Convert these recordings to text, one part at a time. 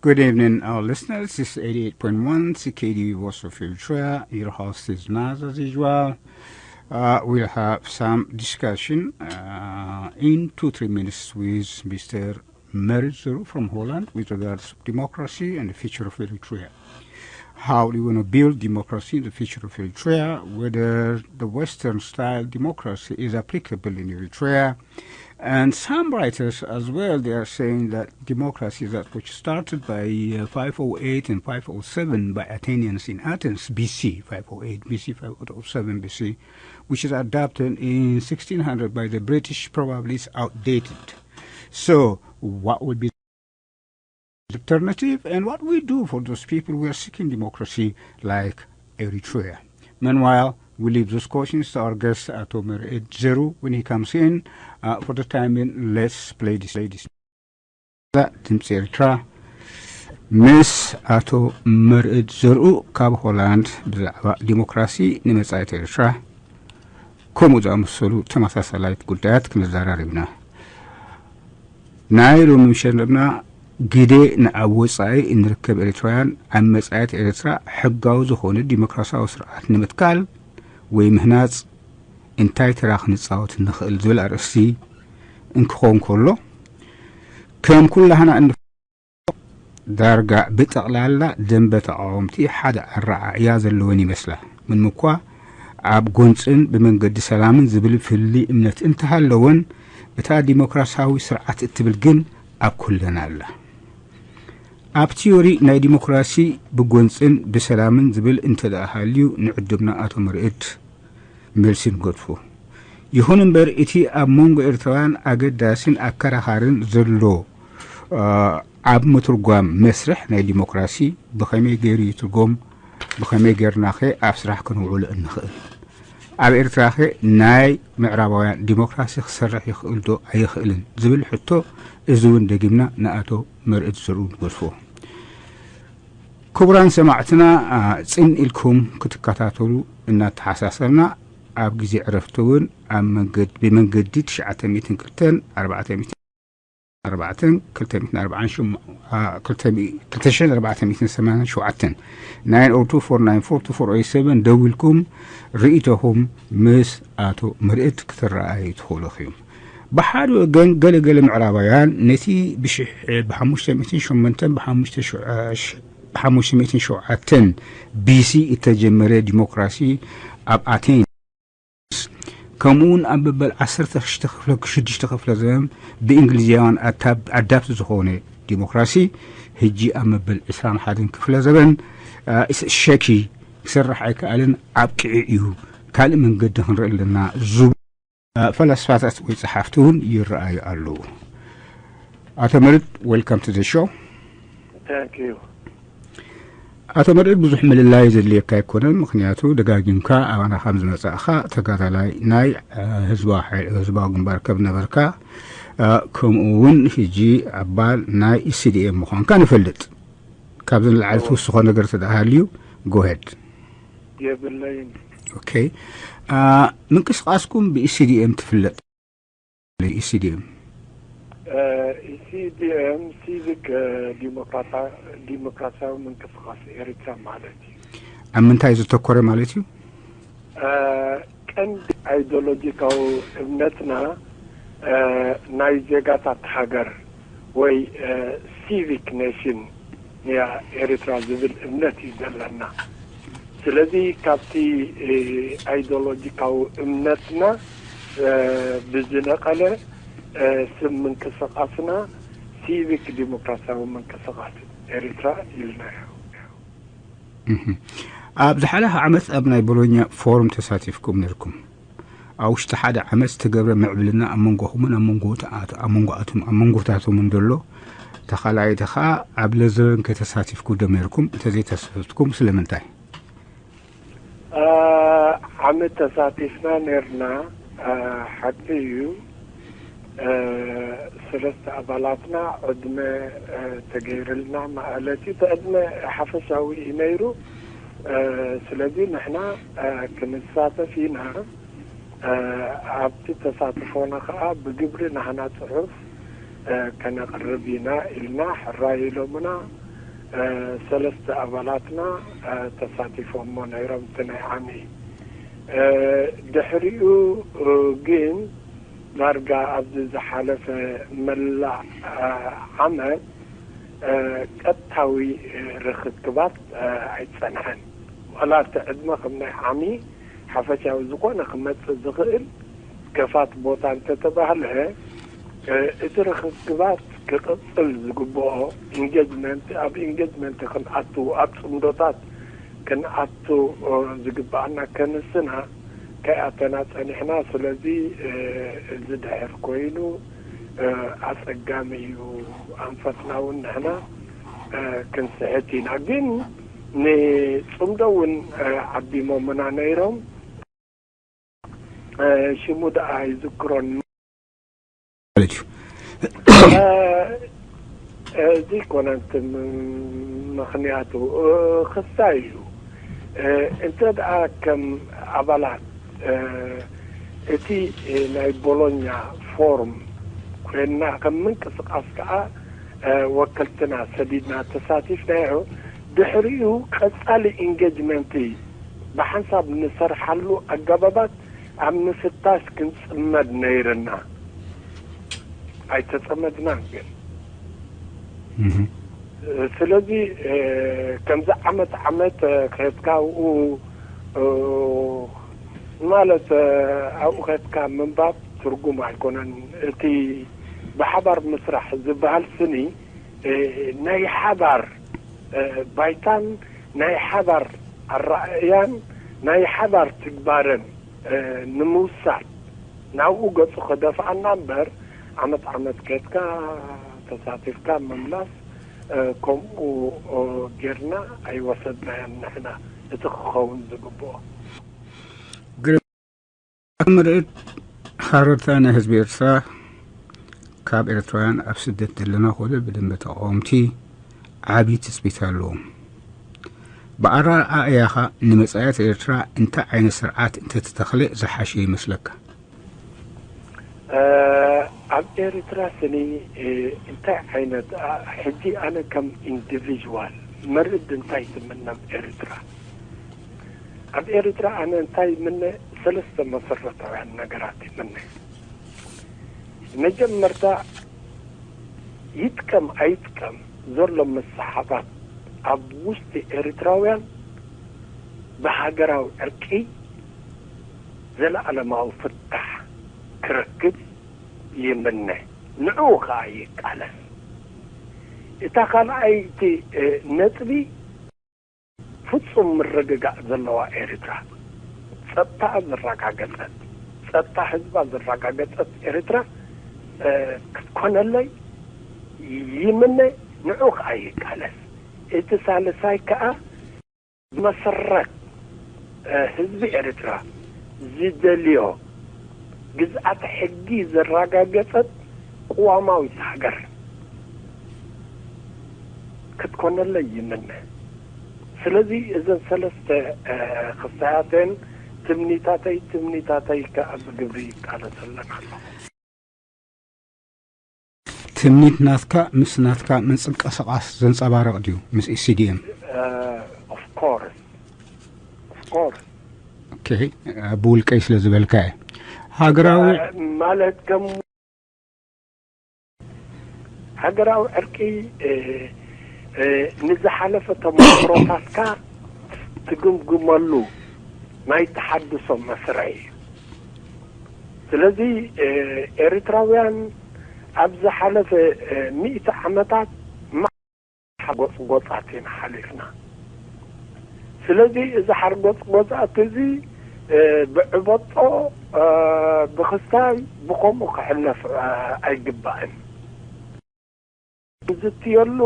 Good evening, our listeners. This is eighty-eight point one C K D V Voice of Eritrea. Your host is Naz, as usual. Uh, we'll have some discussion uh, in two, three minutes with Mister Merit Zuru from Holland with regards to democracy and the future of Eritrea. How do you want to build democracy in the future of Eritrea? Whether the Western style democracy is applicable in Eritrea? And some writers as well, they are saying that democracy that which started by uh, five oh eight and five oh seven by Athenians in Athens, B C, five oh eight B C, five oh seven B C, which is adopted in sixteen hundred by the British, probably is outdated. So, what would be alternative and what we do for those people who are seeking democracy like Eritrea. Meanwhile, we leave those questions to our guest, Ato Merid Zeru, when he comes in. Uh, for the time being, let's play this. Play this. ድምፂ ኤርትራ ምስ ኣቶ መርዕድ ዘርኡ ካብ ሆላንድ ብዛዕባ ዲሞክራሲ ንመጻኢት ኤርትራ ከምኡ ዝኣመሰሉ ተመሳሳላይት ጉዳያት ክንዘራረብ ኢና። ናይ ሎሚ ምሸት ነጥብና ግደ ንኣብ ወጻኢ እንርከብ ኤርትራውያን ኣብ መጻኢት ኤርትራ ሕጋዊ ዝኾነ ዲሞክራሲያዊ ስርዓት ንምትካል ወይ ምህናጽ እንታይ ተራ ክንጻወት ንኽእል ዝብል ኣርእስቲ እንክኾን ከሎ፣ ከም ኩላህና እንፈልጦ ዳርጋ ብጠቕላላ ደንበ ተቓወምቲ ሓደ ኣረኣእያ ዘለወን ይመስላ። ምንም እኳ ኣብ ጎንጽን ብመንገዲ ሰላምን ዝብል ፍልልይ እምነት እንተሃለወን፣ እታ ዲሞክራሲያዊ ስርዓት እትብል ግን ኣብ ኩለን ኣላ። ኣብ ቲዮሪ ናይ ዲሞክራሲ ብጎንጽን ብሰላምን ዝብል እንተ ደኣ ሃልዩ ንዕድምና ኣቶ መርዕድ መልሲ ንገድፎ። ይኹን እምበር እቲ ኣብ መንጎ ኤርትራውያን ኣገዳስን ኣከራኻርን ዘሎ እ፣ ኣብ ምትርጓም መስርሕ ናይ ዲሞክራሲ ብኸመይ ገይሩ ይትርጎም? ብኸመይ ጌርናኸ ኣብ ስራሕ ከነውዕሎ እንኽእል? ኣብ ኤርትራኸ ናይ ምዕራባውያን ዲሞክራሲ ክሰርሕ ይኽእል ዶ ኣይኽእልን ዝብል ሕቶ እዚ እውን ደጊምና ንኣቶ መርዕድ ዘርኡ ንገድፎ። ክቡራን ሰማዕትና፣ አ፣ ጽን ኢልኩም ክትከታተሉ እናተሓሳሰብና፣ ኣብ ግዜ ዕረፍቲ እውን ኣብ መንገድ-፣ ብመንገዲ ትሽዓተ ሚእትን ክልተን ኣርባዕተ ሚእትን ኣርባዕተን ክልተ ሚእትን ኣርባዓን ሸሞንተን፣ አ፣ ክልተ ሚእቲ፣ ክልተ ሽሕን ኣርባዕተ ሚእትን ሰማንያን ሸውዓተን፣ ናይን ኦ ቱ ፎር ናይን ፎር ቱ ፎር ኦ ሰቨን ደዊልኩም ርእይቶኹም ምስ ኣቶ መርዕድ ክትረኣዩ ትኽእሉ ኢኹም። ብሓደ ወገን፣ ገለ ገለ ምዕራባውያን ነቲ ብሽሕ-፣ ብሓሙሽተ ሚእትን ሸሞንተን ብሓሙሽተ ሸ-፣ ሽ-፣ ሓሙሽተ ሚእትን ሸውዓተን ቢ ሲ እተጀመረ ዲሞክራሲ ኣብ ኣቴንስ፣ ከምኡውን ኣብ መበል ዓሰርተ ሽዱሽተ ክፍለ፣ ሽዱሽተ ክፍለ ዘመን ብእንግሊዝያውያን ኣታ-፣ ኣዳፕት ዝኾነ ዲሞክራሲ፣ ሕጂ ኣብ መበል ዕስራን ሓደን ክፍለ ዘመን፣ አ፣ ሸኪ ክሰርሕ ኣይከኣልን፣ ኣብቂዑ እዩ፣ ካልእ መንገዲ ክንርኢ ኣለና ዝብሉ አ፣ ፈላስፋታት ወይ ጸሓፍቲ እውን ይረኣዩ ኣለዉ። ኣቶ መርዕድ፣ welcome to the show። Thank you። ኣቶ መርዕድ፣ ብዙሕ ምልላይ ዘድልየካ ኣይኮነን፣ ምኽንያቱ ደጋጊምካ ኣባና ከም ዝመጻእኻ ተጋዳላይ ናይ፣ አ፣ ህዝባዊ ሓይሊ፣ ህዝባዊ ግንባር ከም ነበርካ፣ አ፣ ከምኡ እውን ሕጂ ኣባል ናይ ኢ ሲ ዲ ኤም ምዃንካ ንፈልጥ። ካብዚ ንላዕሊ ትውስኾ ነገር ተደኣ ሃልዩ፣ go ahead። የብለይን። ኦኬ። አ፣ ምንቅስቃስኩም ብ ኢ ሲ ዲ ኤም ትፍለጥ? ኢ ሲ ዲ ኤም? እ፣ ኢ ሲ ዲ ኤም ሲቪክ፣ እ፣ ዲሞክራታ-፣ ዲሞክራሲያዊ ምንቅስቃስ ኤርትራ ማለት እዩ። ኣብ ምንታይ ዘተኮረ ማለት እዩ? እ፣ ቀንዲ ኣይዲዮሎጂካዊ እምነትና፣ እ፣ ናይ ዜጋታት ሃገር ወይ፣ እ፣ ሲቪክ ኔሽን እያ ኤርትራ ዝብል እምነት እዩ ዘለና። ስለዚ ካብቲ፣ እ፣ ኣይዲዮሎጂካዊ እምነትና፣ እ፣ ብዝነቐለ፣ እ፣ ስም ምንቅስቃስና ሲቪክ ዲሞክራሲያዊ ምንቅስቃስ ኤርትራ ኢልናዮ። እህ። ኣብ ዝሓለፈ ዓመት ኣብ ናይ ቦሎኛ ፎርም ተሳቲፍኩም ነርኩም። ኣብ ውሽጢ ሓደ ዓመት ዝተገብረ ምዕብልና ኣብ መንጎኹምን ኣብ መንጎ-፣ ኣብ መንጎኣቶም-፣ ኣብ መንጎታቶምን ዘሎ፣ ተኻላኣይቲ ኸኣ ኣብ ለዘበን ከተሳቲፍኩ ዶ ነርኩም? እንተዘይተሳቲፍኩም ስለምንታይ? አ፣ ዓመት ተሳቲፍና ነርና፣ አ፣ ሓቂ እዩ። እ፣ ሰለስተ ኣባላትና ዕድመ፣ እ፣ ተገይርልና ማለት እዩ። እቲ ዕድመ ሓፈሻዊ እዩ ነይሩ። እ፣ ስለዚ ንሕና፣ እ፣ ክንሳተፍ ኢና። እ፣ ኣብቲ ተሳትፎና ኸዓ ብግብሪ ናህና ጽሑፍ፣ እ፣ ከነቕርብ ኢና ኢልና ሕራይ ኢሎምና። ሰለስተ ኣባላትና ተሳቲፎሞ ነይሮም እቲ ናይ ዓሚ። ድሕሪኡ ግን ዳርጋ ኣብዚ ዝሓለፈ መላእ ዓመት ቀጥታዊ ርኽክባት ኣይጸንሐን። ዋላ እቲ ዕድመ ከም ናይ ዓሚ ሓፈሻዊ ዝኾነ ክመጽእ ዝኽእል ከፋት ቦታ እንተተባህለ፣ እቲ ርኽክባት ክቕጽል ዝግብኦ፣ ኢንጌጅመንት፣ ኣብ ኢንጌጅመንት ክንኣቱ፣ ኣብ ጽምዶታት ክንኣቱ ዝግብኣና ከንስና ከይኣተና ጸኒሕና። ስለዚ እዚ ድሕር ኮይኑ ኣጸጋሚ እዩ። ኣንፈትና እውን ንሕና ክንስሕት ኢና። ግን ንጽምዶ እውን ዓዲሞምና ነይሮም። ሽሙ ደኣ ኣይዝክሮን ማለት እዩ። እዚ ኮነ እንትን ምኽንያቱ ክሳይ እዩ። እንተ ደኣ ከም ኣባላት እቲ ናይ ቦሎኛ ፎርም ኮይንና ከም ምንቅስቃስ ከኣ ወከልትና ሰዲድና ተሳቲፍናዮ። ድሕሪኡ ቀጻሊ ኢንጌጅመንት ብሓንሳብ ንሰርሓሉ ኣገባባት ኣብ ምፍታሽ ክንጽመድ ነይርና። ኣይተጸመድናን ግን። ስለዚ ከምዚ ዓመት ዓመት ከድካ ኣብኡ ማለት ኣብኡ ከድካ ምንባብ ትርጉም ኣይኮነን። እቲ ብሓባር ምስራሕ ዝበሃል ስኒ ናይ ሓባር ባይታን ናይ ሓባር ኣረኣእያን ናይ ሓባር ትግባረን ንምውሳድ ናብኡ ገጹ ክደፍኣና እምበር፣ ዓመት ዓመት ከድካ ተሳቲፍካ ምምላስ ከምኡ ጌርና ኣይወሰድናዮን ንሕና። እቲ ክኸውን ዝግብኦ ምርኢት ሃረርታ ናይ ህዝቢ ኤርትራ ካብ ኤርትራውያን ኣብ ስደት ዘለና ኮነ ብደንበ ተቓወምቲ ዓቢ ትጽቢት ኣለዎም። ብኣረኣእያኻ ንመጻኢት ኤርትራ እንታይ ዓይነት ስርዓት እንተተተኽለ ዝሓሸ ይመስለካ? ኣብ ኤርትራ ስኒ እንታይ ዓይነት ሕጂ ኣነ ከም ኢንዲቪዥዋል መርድ እንታይ ትምነም ኤርትራ ኣብ ኤርትራ ኣነ እንታይ ይምነ ሰለስተ መሰረታውያን ነገራት ይምነ። መጀመርታ ይጥቀም ኣይጥቀም ዘሎ መሰሓባት ኣብ ውሽጢ ኤርትራውያን ብሃገራዊ ዕርቂ ዘለኣለማዊ ፍታሕ ክረክብ ይምነ። ንዕኡ ከኣ ይቃለስ። እታ ካልኣይቲ ነጥቢ ፍጹም ምርግጋእ ዘለዋ ኤርትራ፣ ጸጥታኣ ዘረጋገጸት፣ ጸጥታ ህዝባ ዘረጋገጸት ኤርትራ ክትኮነለይ ይምነ፣ ንዑ ከኣ ይቃለስ። እቲ ሳልሳይ ከኣ ብመሰረት ህዝቢ ኤርትራ ዝደልዮ ግዝኣተ ሕጊ ዘረጋገጸት ቅዋማዊት ሃገር ክትኮነለይ ይምነ። ስለዚ እዘን ሰለስተ ክስታያተን ትምኒታተይ ትምኒታተይ ከኣ ብግብሪ ይቃለሰለን ኣለኹ። ትምኒት ናትካ ምስ ናትካ ምንቅስቃስ ዘንጸባርቕ ድዩ ምስ ኢሲዲኤም? ኦፍኮርስ ኦፍኮርስ ብውልቀይ ስለ ዝበልካ እየ። ሃገራዊ ማለት ከም ሃገራዊ ዕርቂ ንዝሓለፈ ተመክሮታትካ ትግምግመሉ ናይ ተሓድሶ መስርሕ እዩ። ስለዚ ኤርትራውያን ኣብ ዝሓለፈ ሚእቲ ዓመታት ሓርጎጽጎጻት ኢና ሓሊፍና። ስለዚ እዚ ሓርጎጽጎጻት እዚ ብዕበጦ ብኽስታይ ብኸምኡ ክሕለፍ ኣይግባእን። ዝትየሉ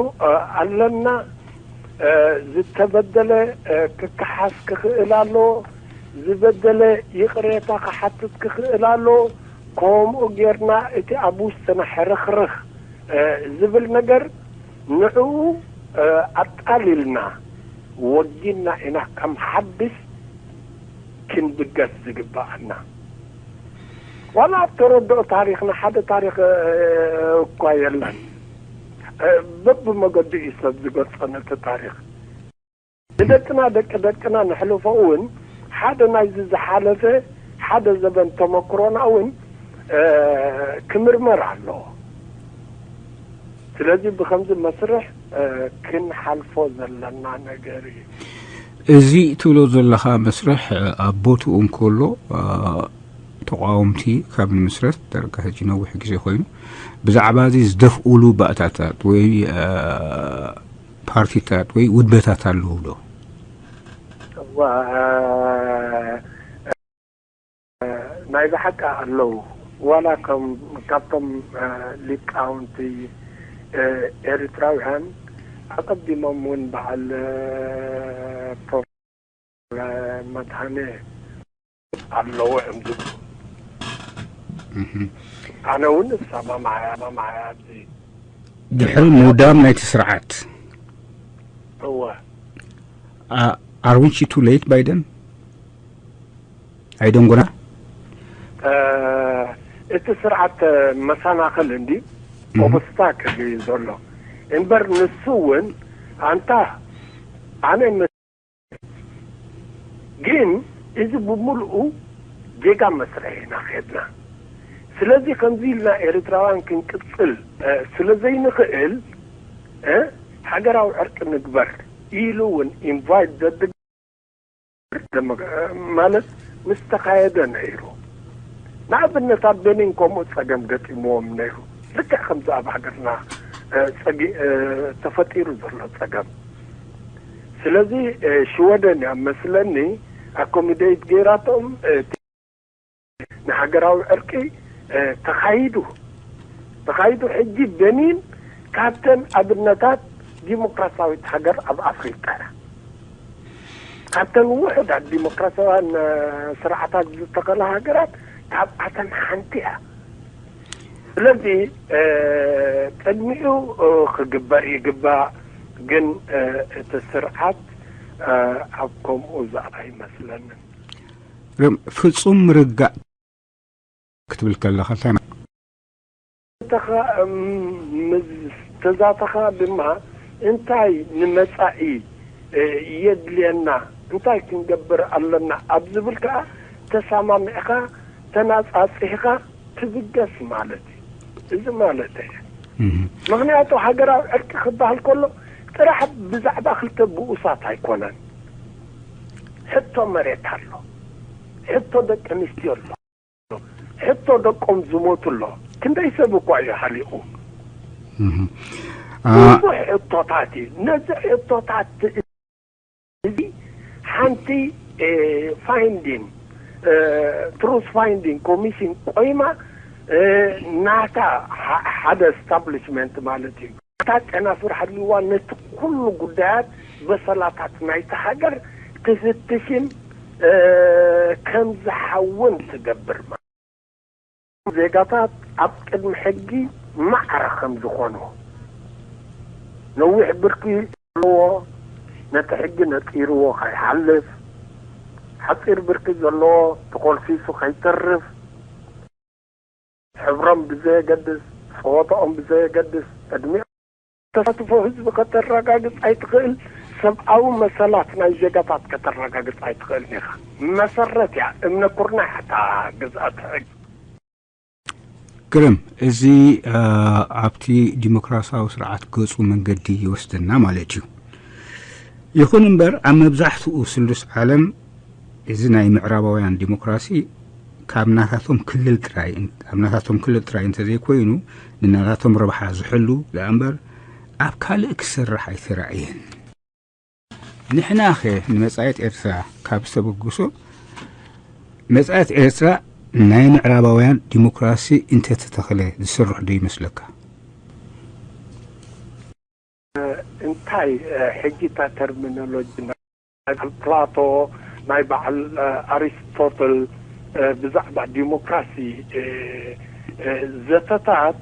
ኣለና። ዝተበደለ ክከሓስ ክኽእል ኣሎ። ዝበደለ ይቕሬታ ክሓትት ክኽእል ኣሎ። ከምኡ ጌርና እቲ ኣብ ውሽጥና ሕርኽርኽ ዝብል ነገር ንዕኡ ኣጣሊልና ወጊንና ኢና ከም ሓድሽ ክንብገስ ዝግብኣና። ዋላ ኣብ ተረድኦ ታሪኽና ሓደ ታሪኽ እኳ የለን። በብመገዱ እዩ ሰብ ዝገልጾ ነቲ ታሪኽ። ንደቅና ደቂ ደቅና ነሕልፎ እውን ሓደ ናይዚ ዝሓለፈ ሓደ ዘበን ተመክሮና እውን ክምርመር ኣለዎ። ስለዚ ብኸምዚ መስርሕ ክንሓልፎ ዘለና ነገር እዩ። እዚ ትብሎ ዘለኻ መስርሕ ኣብ ቦትኡ እንከሎ ተቃወምቲ ካብ ንምስረት ዳርጋ ሕጂ ነዊሕ ግዜ ኮይኑ ብዛዕባ እዚ ዝደፍኡሉ ባእታታት ወይ ፓርቲታት ወይ ውድበታት ኣለዉ ዶ? እዋ ናይ ብሓቂ ኣለዉ። ዋላ ከም ካብቶም ሊቃውንቲ ኤርትራውያን ኣቐዲሞም እውን በዓል ፕሮፌሰር መድሃኔ ኣለዎ እዮም ዝብሉ። ኣነ እውን እሰማማዕ እያ ኣብዚ ድሕሪ ምውዳም ናይቲ ስርዓት እወ are we too late ባይደን ኣይደንጎና እቲ ስርዓት መሰናኽል እንዲ ኦብስታክል እዩ ዘሎ እምበር ንሱ እውን ኣንታ ኣነ ግን እዚ ብምልኡ ጌጋ መስርሒ ኢና ከድና። ስለዚ ከምዚ ኢልና ኤርትራውያን ክንቅጽል ስለ ዘይንኽእል ሃገራዊ ዕርቂ ንግበር ኢሉ እውን ኢንቫይት ዘድግር ማለት ምስ ተኻየደ ነይሩ። ንኣብነት ኣብ ቤኒን ከምኡ ጸገም ገጢምዎም ነይሩ። ልክዕ ከምዚ ኣብ ሃገርና ጸጊ ተፈጢሩ ዘሎ ጸገም። ስለዚ ሽወደን እያ መስለኒ ኣኮሚዴት ገይራቶም ንሃገራዊ ዕርቂ ተኻይዱ ተኻይዱ ሕጂ ቤኒን ካብተን ኣብነታት ዲሞክራሲያዊት ሃገር ኣብ ኣፍሪቃ እያ። ካብተን ውሑዳት ዲሞክራሲያውያን ስርዓታት ዝተኸላ ሃገራት ካብኣተን ሓንቲ እያ። ስለዚ ቅድሚኡ ክግበር ይግባእ፣ ግን እቲ ስርዓት ኣብ ከምኡ ዝኣይ ይመስለንን። ፍጹም ምርጋእ ክትብል ከለኻ እንታይ ማለት ተኻ ምስ ተዛተኻ ድማ እንታይ ንመጻኢ የድልየና እንታይ ክንገብር ኣለና ኣብ ዝብል ከኣ ተሰማሚዕኻ ተናጻጺሕኻ ትብገስ ማለት እዩ። እዚ ማለት እየ። ምኽንያቱ ሃገራዊ ዕርቂ ክበሃል ከሎ ጥራሕ ብዛዕባ ክልተ ብኡሳት ኣይኮነን። ሕቶ መሬት ኣሎ፣ ሕቶ ደቂ ኣንስትዮ ኣሎ፣ ሕቶ ደቆም ዝሞቱ ኣሎ። ክንደይ ሰብ እኳ እዩ ሃሊቑ። ብዙሕ ሕቶታት እዩ። ነዚ ሕቶታት እዚ ሓንቲ ፋይንዲን ትሩዝ ፋይንዲን ኮሚሽን ቆይማ ናታ ሓደ ስታብሊሽመንት ማለት እዩ። እታ ጨናፍር ሃልይዋ ነቲ ኩሉ ጉዳያት በሰላታት ናይቲ ሃገር ትፍትሽን ከም ዝሓውን ትገብር ማለት ዜጋታት ኣብ ቅድሚ ሕጊ ማዕረ ከም ዝኾኑ ነዊሕ ብርኪ ዘለዎ ነቲ ሕጊ ነጺርዎ ከይሓልፍ ሓጺር ብርኪ ዘለዎ ተኾልፊሱ ከይተርፍ ሕብሮም ብዘየገድስ ጾታኦም ብዘየገድስ ዕድሚኦም ተሳትፎ ህዝቢ ከተረጋግጽ ኣይትኽእል ሰብኣዊ መሰላት ናይ ዜጋታት ከተረጋግጽ ኣይትኽእልን ኢኻ መሰረት እያ እምነ ኩርናዕ እታ ግዝኣት ሕጊ ግርም እዚ ኣብቲ ዲሞክራሲያዊ ስርዓት ገጹ መንገዲ ይወስደና ማለት እዩ ይኹን እምበር ኣብ መብዛሕትኡ ስሉስ ዓለም እዚ ናይ ምዕራባውያን ዲሞክራሲ ካብ ናታቶም ክልል ጥራይ ኣብ ናታቶም ክልል ጥራይ እንተዘይኮይኑ ንናታቶም ረብሓ ዝሕሉ ደኣ እምበር ኣብ ካልእ ክሰርሕ ኣይተራእየን። ንሕናኸ ንመጻኢት ኤርትራ ካብ ዝተበግሶ መጻኢት ኤርትራ ናይ ምዕራባውያን ዲሞክራሲ እንተተተኽለ ዝስርሕ ዶ ይመስለካ? እንታይ ሕጂ እታ ተርሚኖሎጂ ናይ በዓል ፕላቶ ናይ በዓል ኣሪስቶትል ብዛዕባ ዲሞክራሲ ዘተታት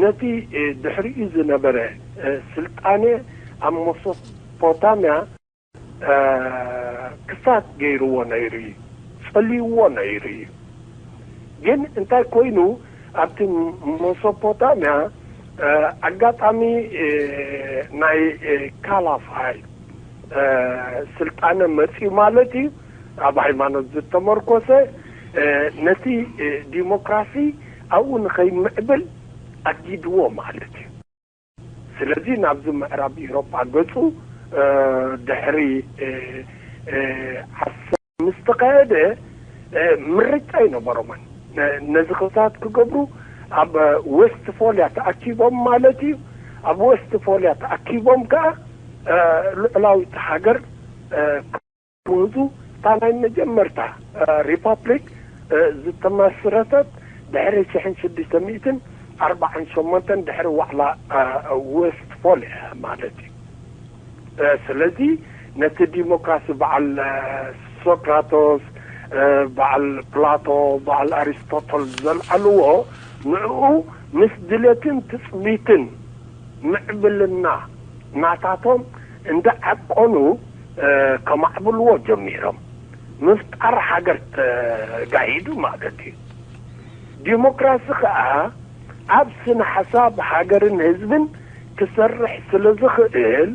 ነቲ ድሕሪኡ ዝነበረ ስልጣነ ኣብ መሶፖታምያ ክሳት ገይርዎ ነይሩ እዩ፣ ጸልይዎ ነይሩ እዩ። ግን እንታይ ኮይኑ ኣብቲ መሶፖታምያ ኣጋጣሚ ናይ ካላፋይ ስልጣነ መፅኡ ማለት እዩ። ኣብ ሃይማኖት ዝተመርኮሰ ነቲ ዲሞክራሲ ኣብኡ ንኸይምዕብል ኣጊድዎ ማለት እዩ። ስለዚ ናብዚ ምዕራብ ኢሮጳ ገፁ ድሕሪ ዓሰብ ምስ ተኻየደ ምርጫ ኣይነበሮምን። ነዚ ክሳት ክገብሩ ኣብ ዌስትፎልያ ተኣኪቦም ማለት እዩ። ኣብ ዌስትፎልያ ተኣኪቦም ከዓ ልዑላዊት ሃገር ክህዙ እታ ናይ መጀመርታ ሪፓብሊክ ዝተመስረተት ድሕሪ ሽሕን ሽዱሽተ ሚእትን ኣርባዓን ሸሞንተን ድሕሪ ዋዕላ ዌስትፎልያ ማለት እዩ። ስለዚ ነቲ ዲሞክራሲ በዓል ሶክራቶስ፣ በዓል ፕላቶ፣ በዓል ኣሪስቶቶል ዘልዓልዎ ንዕኡ ምስ ድሌትን ትፅቢትን ምዕብልና ናታቶም እንዳዓቀኑ ከማዕብልዎ ጀሚሮም። ምፍጣር ሃገር ተጋሂዱ ማለት እዩ። ዲሞክራሲ ከዓ ኣብ ስነ ሓሳብ ሃገርን ህዝብን ክሰርሕ ስለ ዝኽእል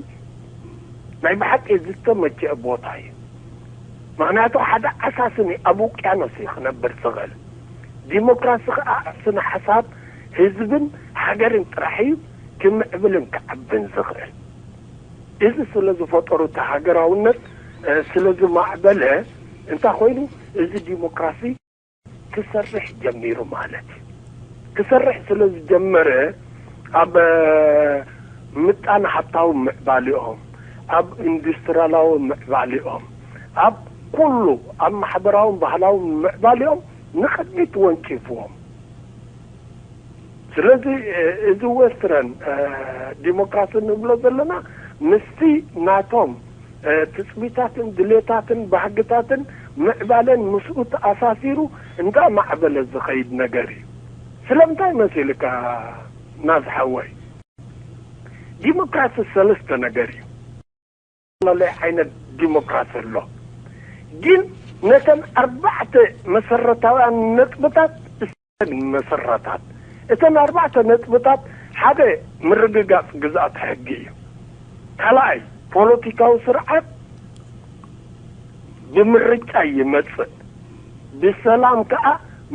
ናይ ብሓቂ ዝተመቸአ ቦታ እዩ። ምኽንያቱ ሓደ ዓሳ ስኒ ኣብ ውቅያኖስ እዩ ክነብር ዝኽእል። ዲሞክራሲ ከዓ ኣብ ስነ ሓሳብ ህዝብን ሃገርን ጥራሕ እዩ ክምዕብልን ክዓብን ዝኽእል። እዚ ስለ ዝፈጠሩ እቲ ሃገራውነት ስለ ዝማዕበለ እንታይ ኮይኑ እዚ ዲሞክራሲ ክሰርሕ ጀሚሩ ማለት እዩ። ክሰርሕ ስለ ዝጀመረ ኣብ ምጣነ ሃብታዊ ምዕባሊኦም፣ ኣብ ኢንዱስትሪያላዊ ምዕባሊኦም፣ ኣብ ኩሉ ኣብ ማሕበራውን ባህላውን ምዕባሊኦም ንቕድሚት ወንጭፍዎም። ስለዚ እዚ ዌስትረን ዲሞክራሲ ንብሎ ዘለና ምስቲ ናቶም ትፅቢታትን ድሌታትን ባህግታትን ምዕባለን ምስኡ ተኣሳሲሩ እንዳማዕበለ ዝኸይድ ነገር እዩ። ስለምንታይ መሲልካ ናዝ ሓወይ? ዲሞክራሲ ሰለስተ ነገር እዩ። ዝተፈላለየ ዓይነት ዲሞክራሲ ኣሎ። ግን ነተን ኣርባዕተ መሰረታውያን ነጥብታት መሰረታት እተን ኣርባዕተ ነጥብታት ሓደ ምርግጋፅ ግዝኣት ሕጊ እዩ። ካልኣይ ፖለቲካዊ ስርዓት ብምርጫ ይመፅእ፣ ብሰላም ከዓ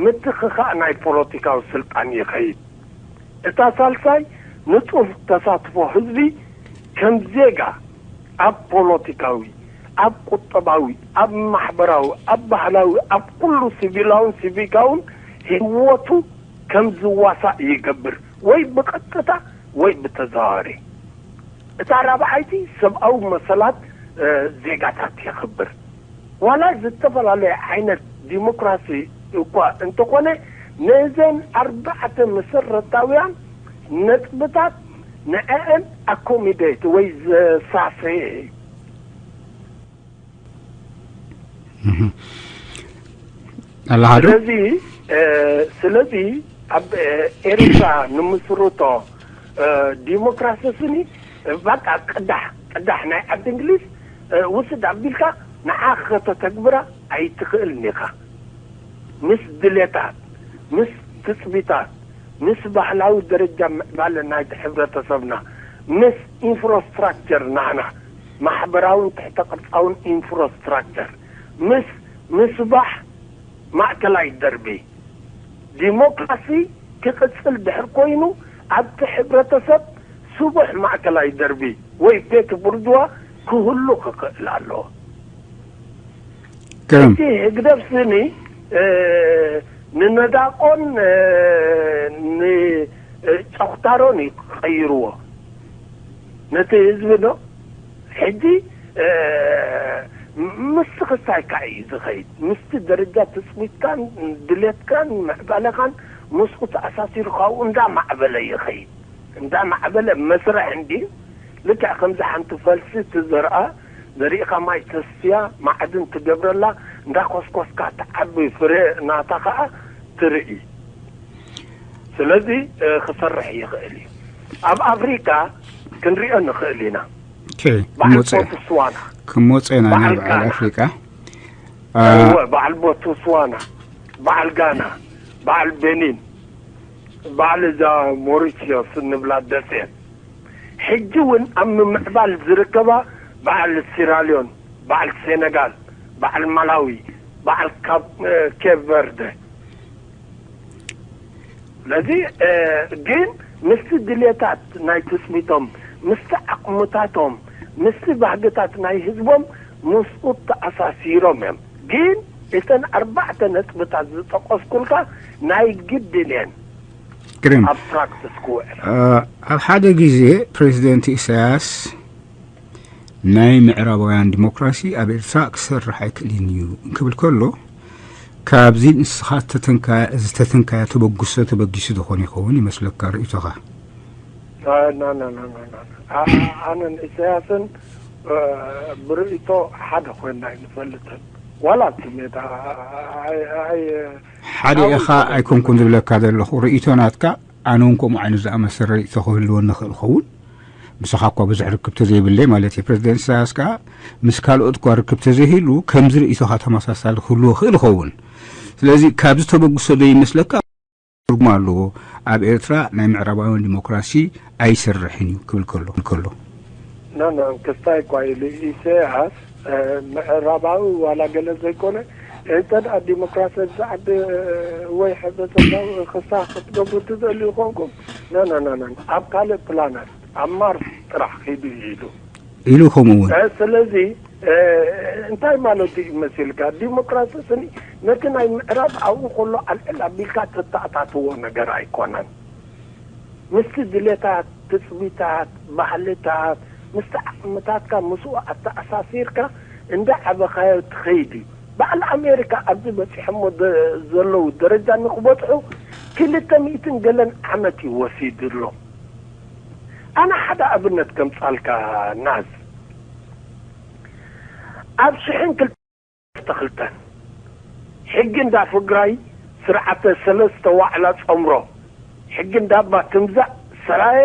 ምትኽኻእ ናይ ፖለቲካዊ ስልጣን ይኸይድ። እታ ሳልሳይ ንጡፍ ተሳትፎ ህዝቢ ከም ዜጋ ኣብ ፖለቲካዊ፣ ኣብ ቁጠባዊ፣ ኣብ ማሕበራዊ፣ ኣብ ባህላዊ፣ ኣብ ኩሉ ሲቪላውን ሲቪካውን ህይወቱ ከም ዝዋሳእ ይገብር፣ ወይ ብቐጥታ ወይ ብተዘዋዋሪ። እታ ራብዓይቲ ሰብኣዊ መሰላት ዜጋታት የኽብር። ዋላ ዝተፈላለየ ዓይነት ዲሞክራሲ እኳ እንተኾነ ነዘን ኣርባዕተ መሰረታውያን ነጥብታት ንዐአን ኣኮሚዴት ወይ ዘሳሰየ እዩ። ኣለሓዱ ስለዚ ስለዚ ኣብ ኤርትራ ንምስርቶ ዲሞክራሲ ስኒ ባቃ ቅዳሕ ቅዳሕ ናይ ዓዲ እንግሊዝ ውስድ ኣቢልካ ንዓ ከተተግብራ ኣይትኽእልን ኢኻ። ምስ ድሌታት፣ ምስ ትፅቢታት፣ ምስ ባህላዊ ደረጃ ምዕባለ ናይቲ ሕብረተሰብና፣ ምስ ኢንፍራስትራክቸር ናህና ማሕበራውን ትሕተ ቅርፃውን ኢንፍራስትራክቸር፣ ምስ ምስባሕ ማእከላይ ደርቢ ዲሞክራሲ ክቕፅል ድሕር ኮይኑ ኣብቲ ሕብረተሰብ ስቡሕ ማእከላይ ደርቢ ወይ ቤት ቡርጅዋ ክህሉ ክኽእል ኣለዎ። ከም እቲ ህግደፍ ስኒ ንነዳቆን ንጨኹታሮን እዩ ቀይርዎ ነቲ ህዝቢ ዶ ሕጂ ምስቲ ክስታይ ካዓ እዩ ዝኸይድ። ምስቲ ደረጃ ትፅቢትካን ድሌትካን ምዕባለኻን ምስኡ ተኣሳሲሩ ካብኡ እንዳማዕበለ ይኸይድ። እንዳማዕበለ መስርሕ እንድዩ። ልክዕ ከምዚ ሓንቲ ፈልሲ ትዘርኣ ዘሪእኻ ማይ ተስትያ ማዕድን ትገብረላ እንዳኮስኮስካ ትዓቢ ፍረ ናታ ከዓ ትርኢ። ስለዚ ክሰርሕ ይኽእል እዩ። ኣብ ኣፍሪካ ክንሪኦ ንኽእል ኢና። በዓል ቦትስዋና ክመፁ ኢና ናብ በዓል በዓል ጋና። ኣፍሪቃ በዓል ቦትስዋና፣ በዓል ጋና፣ በዓል ቤኒን በዓል እዛ ሞሪሽዮስ እንብላ ደሴት ሕጂ እውን ኣብ ምምዕባል ዝርከባ በዓል ሲራልዮን፣ በዓል ሴነጋል፣ በዓል ማላዊ፣ በዓል ካብ እ፣ ኬፕ ቨርደ። ስለዚ እ፣ ግን ምስቲ ድሌታት ናይ ትጽቢቶም፣ ምስቲ ዓቕምታቶም፣ ምስቲ ባህግታት ናይ ህዝቦም ምስኡ ተኣሳሲሮም እዮም። ግን እተን ኣርባዕተ ነጥብታት ዝጠቐስኩልካ ናይ ግድን እየን ግርም ኣብ ፕራክቲስ ክውዕል። ኣብ ሓደ ግዜ ፕሬዚደንት ኢሳያስ ናይ ምዕራባውያን ዲሞክራሲ ኣብ ኤርትራ ክሰርሕ ኣይክእልን እዩ ክብል ከሎ፣ ካብዚ ንስኻ ዝተተንካዮ ዝተተንካዮ ተበግሶ ተበጊሱ ዝኾን ይኸውን ይመስለካ ርእይቶኻ? ኣነን ኢሳያስን ብርእይቶ ሓደ ኮይና ኣይንፈልጥን። ዋላ እቲ ሜዳ ሓደ ኢኻ ኣይኮንኩን ዝብለካ ዘለኹ፣ ርእይቶ ናትካ ኣነ እውን ከምኡ ዓይነት ዝኣመሰለ ርእይቶ ክህልወኒ ይኽእል ይኸውን። ምሳኻ እኳ ብዙሕ ርክብ ተዘይብለይ ማለት እዩ። ፕሬዚደንት ኢሳያስ ከኣ ምስ ካልኦት እኳ ርክብ ተዘይህሉ ከምዚ ርእይቶኻ ተመሳሳሊ ክህልዎ ይኽእል ይኸውን። ስለዚ ካብዚ ተበግሶ ዶ ይመስለካ? ትርጉም ኣለዎ። ኣብ ኤርትራ ናይ ምዕራባውያን ዲሞክራሲ ኣይሰርሕን እዩ ክብል ከሎ ከሎ ኖ ኖ ክስታይ እኳ ኢሉ ኢሳያስ ምዕራባዊ ዋላ ገለ ዘይኮነ እንተ ደኣ ዲሞክራሲ ኣብዚ ዓዲ ወይ ሕብረተሰብ ክሳ ክትገብሩ ትደልዩ ኮንኩም ኖ ኖ ኖ ኖ ኣብ ካልእ ፕላነት ኣብ ማርስ ጥራሕ ኪዱ ኢሉ ኢሉ ከምኡ እውን ስለዚ እንታይ ማለት እዩ መሲልካ ዲሞክራሲ ስኒ ነቲ ናይ ምዕራብ ኣብኡ ከሎ ኣልዕል ኣቢልካ ተተኣታትዎ ነገር ኣይኮነን ምስቲ ድሌታት ትፅቢታት ባህልታት ምስቲ ዓቕምታትካ ምስኡ ኣተኣሳሲርካ እንዳ ዓበኻዮ ትኸይድ እዩ በዓል ኣሜሪካ ኣብዚ በፂሖሞ ዘለዉ ደረጃ ንክበፅሑ ክልተ ሚእትን ገለን ዓመት እዩ ወሲድሎም ኣነ ሓደ ኣብነት ከምፃልካ ናዝ ኣብ ሽሕን ክልተ ክልተን ሕጊ እንዳ ፍግራይ ስርዓተ ሰለስተ ዋዕላ ፀምሮ ሕጊ እንዳባ ትምዛእ ሰራየ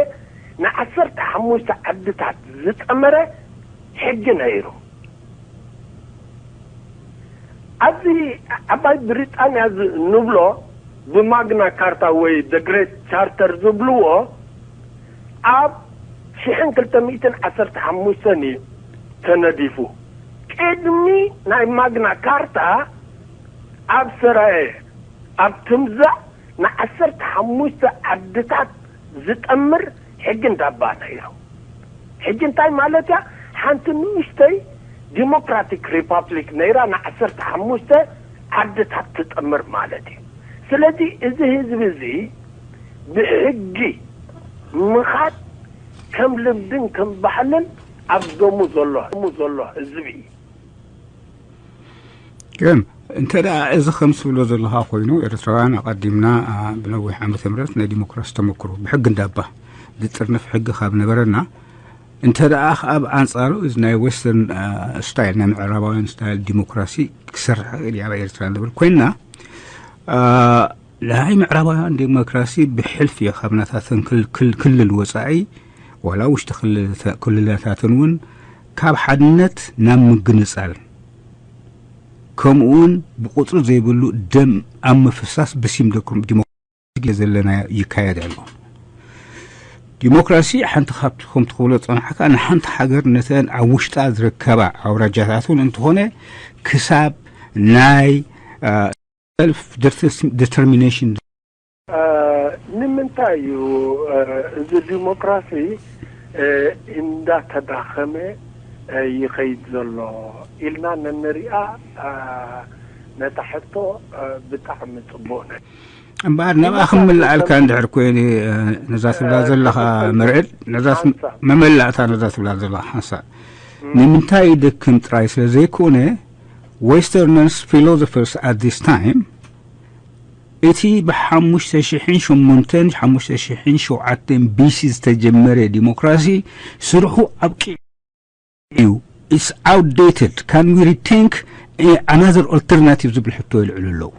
ንዓሰርተ ሓሙሽተ ዓድታት ዝጠመረ ሕጊ ነይሩ ኣብዚ ዓባይ ብሪጣንያ ንብሎ ብማግና ካርታ ወይ ግሬት ቻርተር ዝብልዎ ኣብ ሽሕን ክልተ ሚእትን ዓሰርተ ሓሙሽተን እዩ ተነዲፉ ቅድሚ ናይ ማግና ካርታ ኣብ ሰራየ ኣብ ትምዛእ ንዓሰርተ ሓሙሽተ ዓድታት ዝጠምር ሕጊ እንዳባ ነይሩ ሕጂ እንታይ ማለት እያ ሓንቲ ንእሽተይ ዲሞክራቲክ ሪፓብሊክ ነይራ ንዓሰርተ ሓሙሽተ ዓድታት ትጥምር ማለት እዩ ስለዚ እዚ ህዝቢ እዚ ብሕጊ ምኻድ ከም ልምድን ከም ባህልን ኣብ ደሙ ዘሎ ደሙ ዘሎ ህዝቢ እዩ ግን እንተ ደኣ እዚ ከም ትብሎ ዘለኻ ኮይኑ ኤርትራውያን ኣቐዲምና ብነዊሕ ዓመተ ምህረት ናይ ዲሞክራሲ ተመክሮ ብሕጊ እንዳባ ዝጥርንፍ ሕጊ ካብ ነበረና እንተ ደኣ ኣብ ኣንጻሩ እዚ ናይ ዌስተርን ስታይል ናይ ምዕራባውያን ስታይል ዲሞክራሲ ክሰርሕ ክእል ኣብ ኤርትራ ንብል ኮይንና ናይ ምዕራባውያን ዲሞክራሲ ብሕልፊ ካብ ናታተን ክልል ወጻኢ ዋላ ውሽጢ ክልላታትን እውን ካብ ሓድነት ናብ ምግንጻል ከምኡ እውን ብቁፅሪ ዘይብሉ ደም ኣብ ምፍሳስ ብሲም ዲሞክራሲ ዘለና ይካየድ ኣሎ። ዲሞክራሲ ሓንቲ ካብቲ ከም ትኽብሎ ዝፀናሕካ ንሓንቲ ሃገር ነተን ኣብ ውሽጣ ዝርከባ ኣውራጃታት እውን እንተኾነ ክሳብ ናይ ሰልፍ ዲተርሚኔሽን ንምንታይ እዩ እዚ ዲሞክራሲ እንዳተዳኸመ ይኸይድ ዘሎ ኢልና ነንሪኣ ነታ ሕቶ ብጣዕሚ ፅቡቅ ነ እምበኣር ናብኣ ክምልኣልካ እንድሕር ኮይኑ ነዛ ትብላ ዘለኻ መርዕድ ነዛ መመላእታ ነዛ ትብላ ዘለኻ ሓንሳእ ንምንታይ ይደክም ጥራይ ስለ ዘይኮነ Westerners philosophers at this time እቲ ብሓሙሽተ ሽሕን ሸሞንተን ሓሙሽተ ሽሕን ሸውዓተን ቢሲ ዝተጀመረ ዲሞክራሲ ስርሑ ኣብቂዑ እዩ it's outdated can we rethink another alternative ዝብል ሕቶ ይልዕሉ ኣለዉ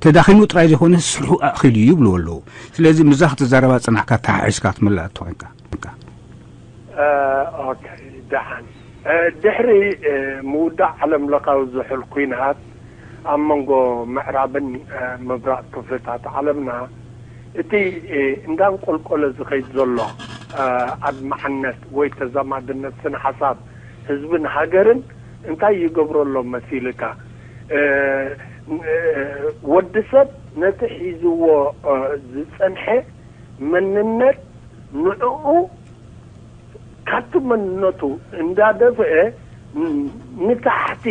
ተዳኺሙ ጥራይ ዘይኮነ ስርሑ ኣእኺሉ እዩ ይብልዎ ኣለዉ ስለዚ ምዛ ክትዛረባ ዝፀናሕካ ተሓሒዝካ ክትምልኣ እተኮንካ ደሓን ድሕሪ ምውዳእ ዓለም ለኻዊ ዝሑል ኲናት ኣብ መንጎ ምዕራብን ምብራቕ ክፍልታት ዓለምና እቲ እንዳንቆልቆለ ዝኸይድ ዘሎ ኣድማዕነት ወይ ተዛማድነት ስነ ሓሳብ ህዝብን ሃገርን እንታይ ይገብሮ ኣሎ መሲልካ? ወዲ ሰብ ነቲ ሒዝዎ ዝጸንሐ መንነት ንዕኡ ካብቲ መንነቱ እንዳደፍአ ንታሕቲ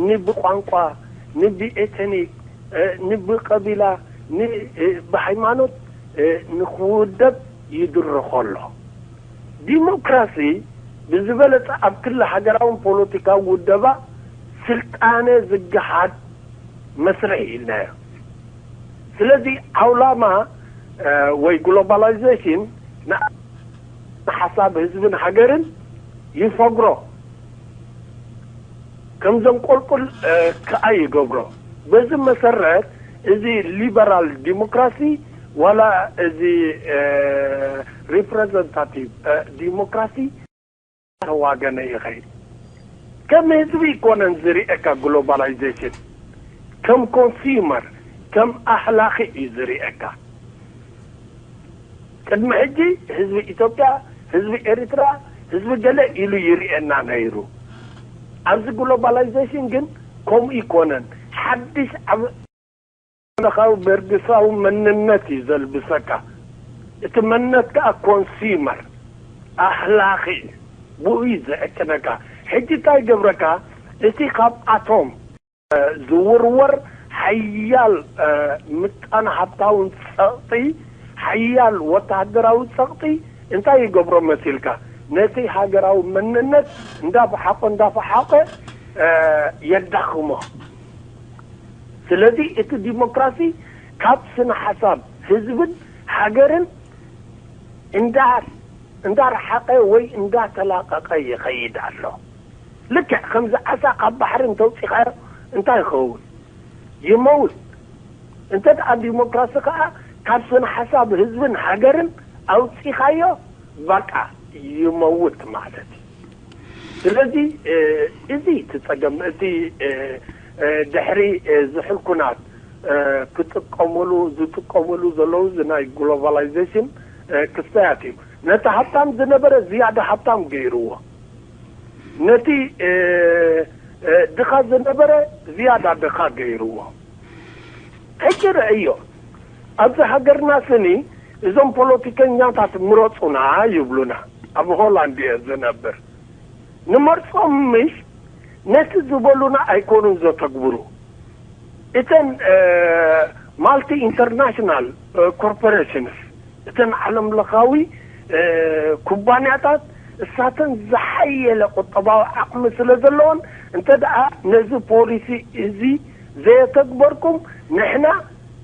ንብቋንቋ፣ ንብኤትኒክ፣ ንብቀቢላ፣ ብሃይማኖት ንክውደብ ይድርኾ ኣሎ። ዲሞክራሲ ብዝበለጸ ኣብ ክሊ ሃገራውን ፖለቲካዊ ውደባ ስልጣነ ዝገሃድ መስርሕ ኢልናዮ። ስለዚ ዓውላማ ወይ ግሎባላይዜሽን ንሓሳብ ህዝብን ሃገርን ይፈግሮ፣ ከም ዘንቆልቁል ከኣ ይገብሮ። በዚ መሰረት እዚ ሊበራል ዲሞክራሲ ዋላ እዚ ሪፕሬዘንታቲቭ ዲሞክራሲ ተዋገነ ይኸይድ። ከም ህዝቢ ይኮነን ዝርእየካ ግሎባላይዜሽን፣ ከም ኮንሱመር፣ ከም ኣህላኺ እዩ ዝርእየካ። ቅድሚ ሕጂ ህዝቢ ኢትዮጵያ፣ ህዝቢ ኤሪትራ፣ ህዝቢ ገለ ኢሉ ይርእየና ነይሩ። ኣብዚ ግሎባላይዜሽን ግን ከምኡ ይኮነን። ሓድሽ ዓብ ለኻዊ በርግሳዊ መንነት እዩ ዘልብሰካ። እቲ መንነት ከኣ ኮንሱመር ኣህላኺ እዩ። ብኡ እዩ ዝዕቅነካ። ሕጂ እንታይ ይገብረካ? እቲ ካብ ኣቶም ዝውርወር ሓያል ምጣነ ሃብታውን ጸቕጢ፣ ሓያል ወተሃደራዊ ጸቕጢ እንታይ ይገብሮ መሲልካ? ነቲ ሃገራዊ መንነት እንዳፈሓቆ እንዳፈሓቆ የዳኽሞ። ስለዚ እቲ ዲሞክራሲ ካብ ስነ ሓሳብ ህዝብን ሃገርን እንዳ እንዳረሓቐ ወይ እንዳተላቐቐ ይኸይድ ኣሎ። ልክዕ ከምዚ ዓሳ ካብ ባሕሪ እንተውፂኻዮ እንታይ ይኸውን? ይመውት። እንተ ደኣ ዲሞክራሲ ከዓ ካብ ስነ ሓሳብ ህዝብን ሃገርን ኣውፂኻዮ በቃ ይመውት ማለት እዩ። ስለዚ እዚ እቲ ጸገም እቲ ድሕሪ ዝሕል ኩናት ክጥቀምሉ ዝጥቀምሉ ዘለዉ እዚ ናይ ግሎባላይዜሽን ክስተያት እዩ። ነቲ ሃብታም ዝነበረ ዝያዳ ሃብታም ገይርዎ፣ ነቲ ድኻ ዝነበረ ዝያዳ ድኻ ገይርዎ። ሕጂ ርእዮ፣ ኣብዚ ሃገርና ስኒ እዞም ፖለቲከኛታት ምረጹና ይብሉና። ኣብ ሆላንድ እየ ዝነብር። ንመርጾም ምሽ ነቲ ዝበሉና ኣይኮኑን ዘተግብሩ። እተን ማልቲ ኢንተርናሽናል ኮርፖሬሽንስ፣ እተን ዓለም ለኻዊ ኩባንያታት እሳተን ዝሓየለ ቁጠባዊ ዓቕሚ ስለ ዘለዎን እንተ ደኣ ነዚ ፖሊሲ እዚ ዘየተግበርኩም ንሕና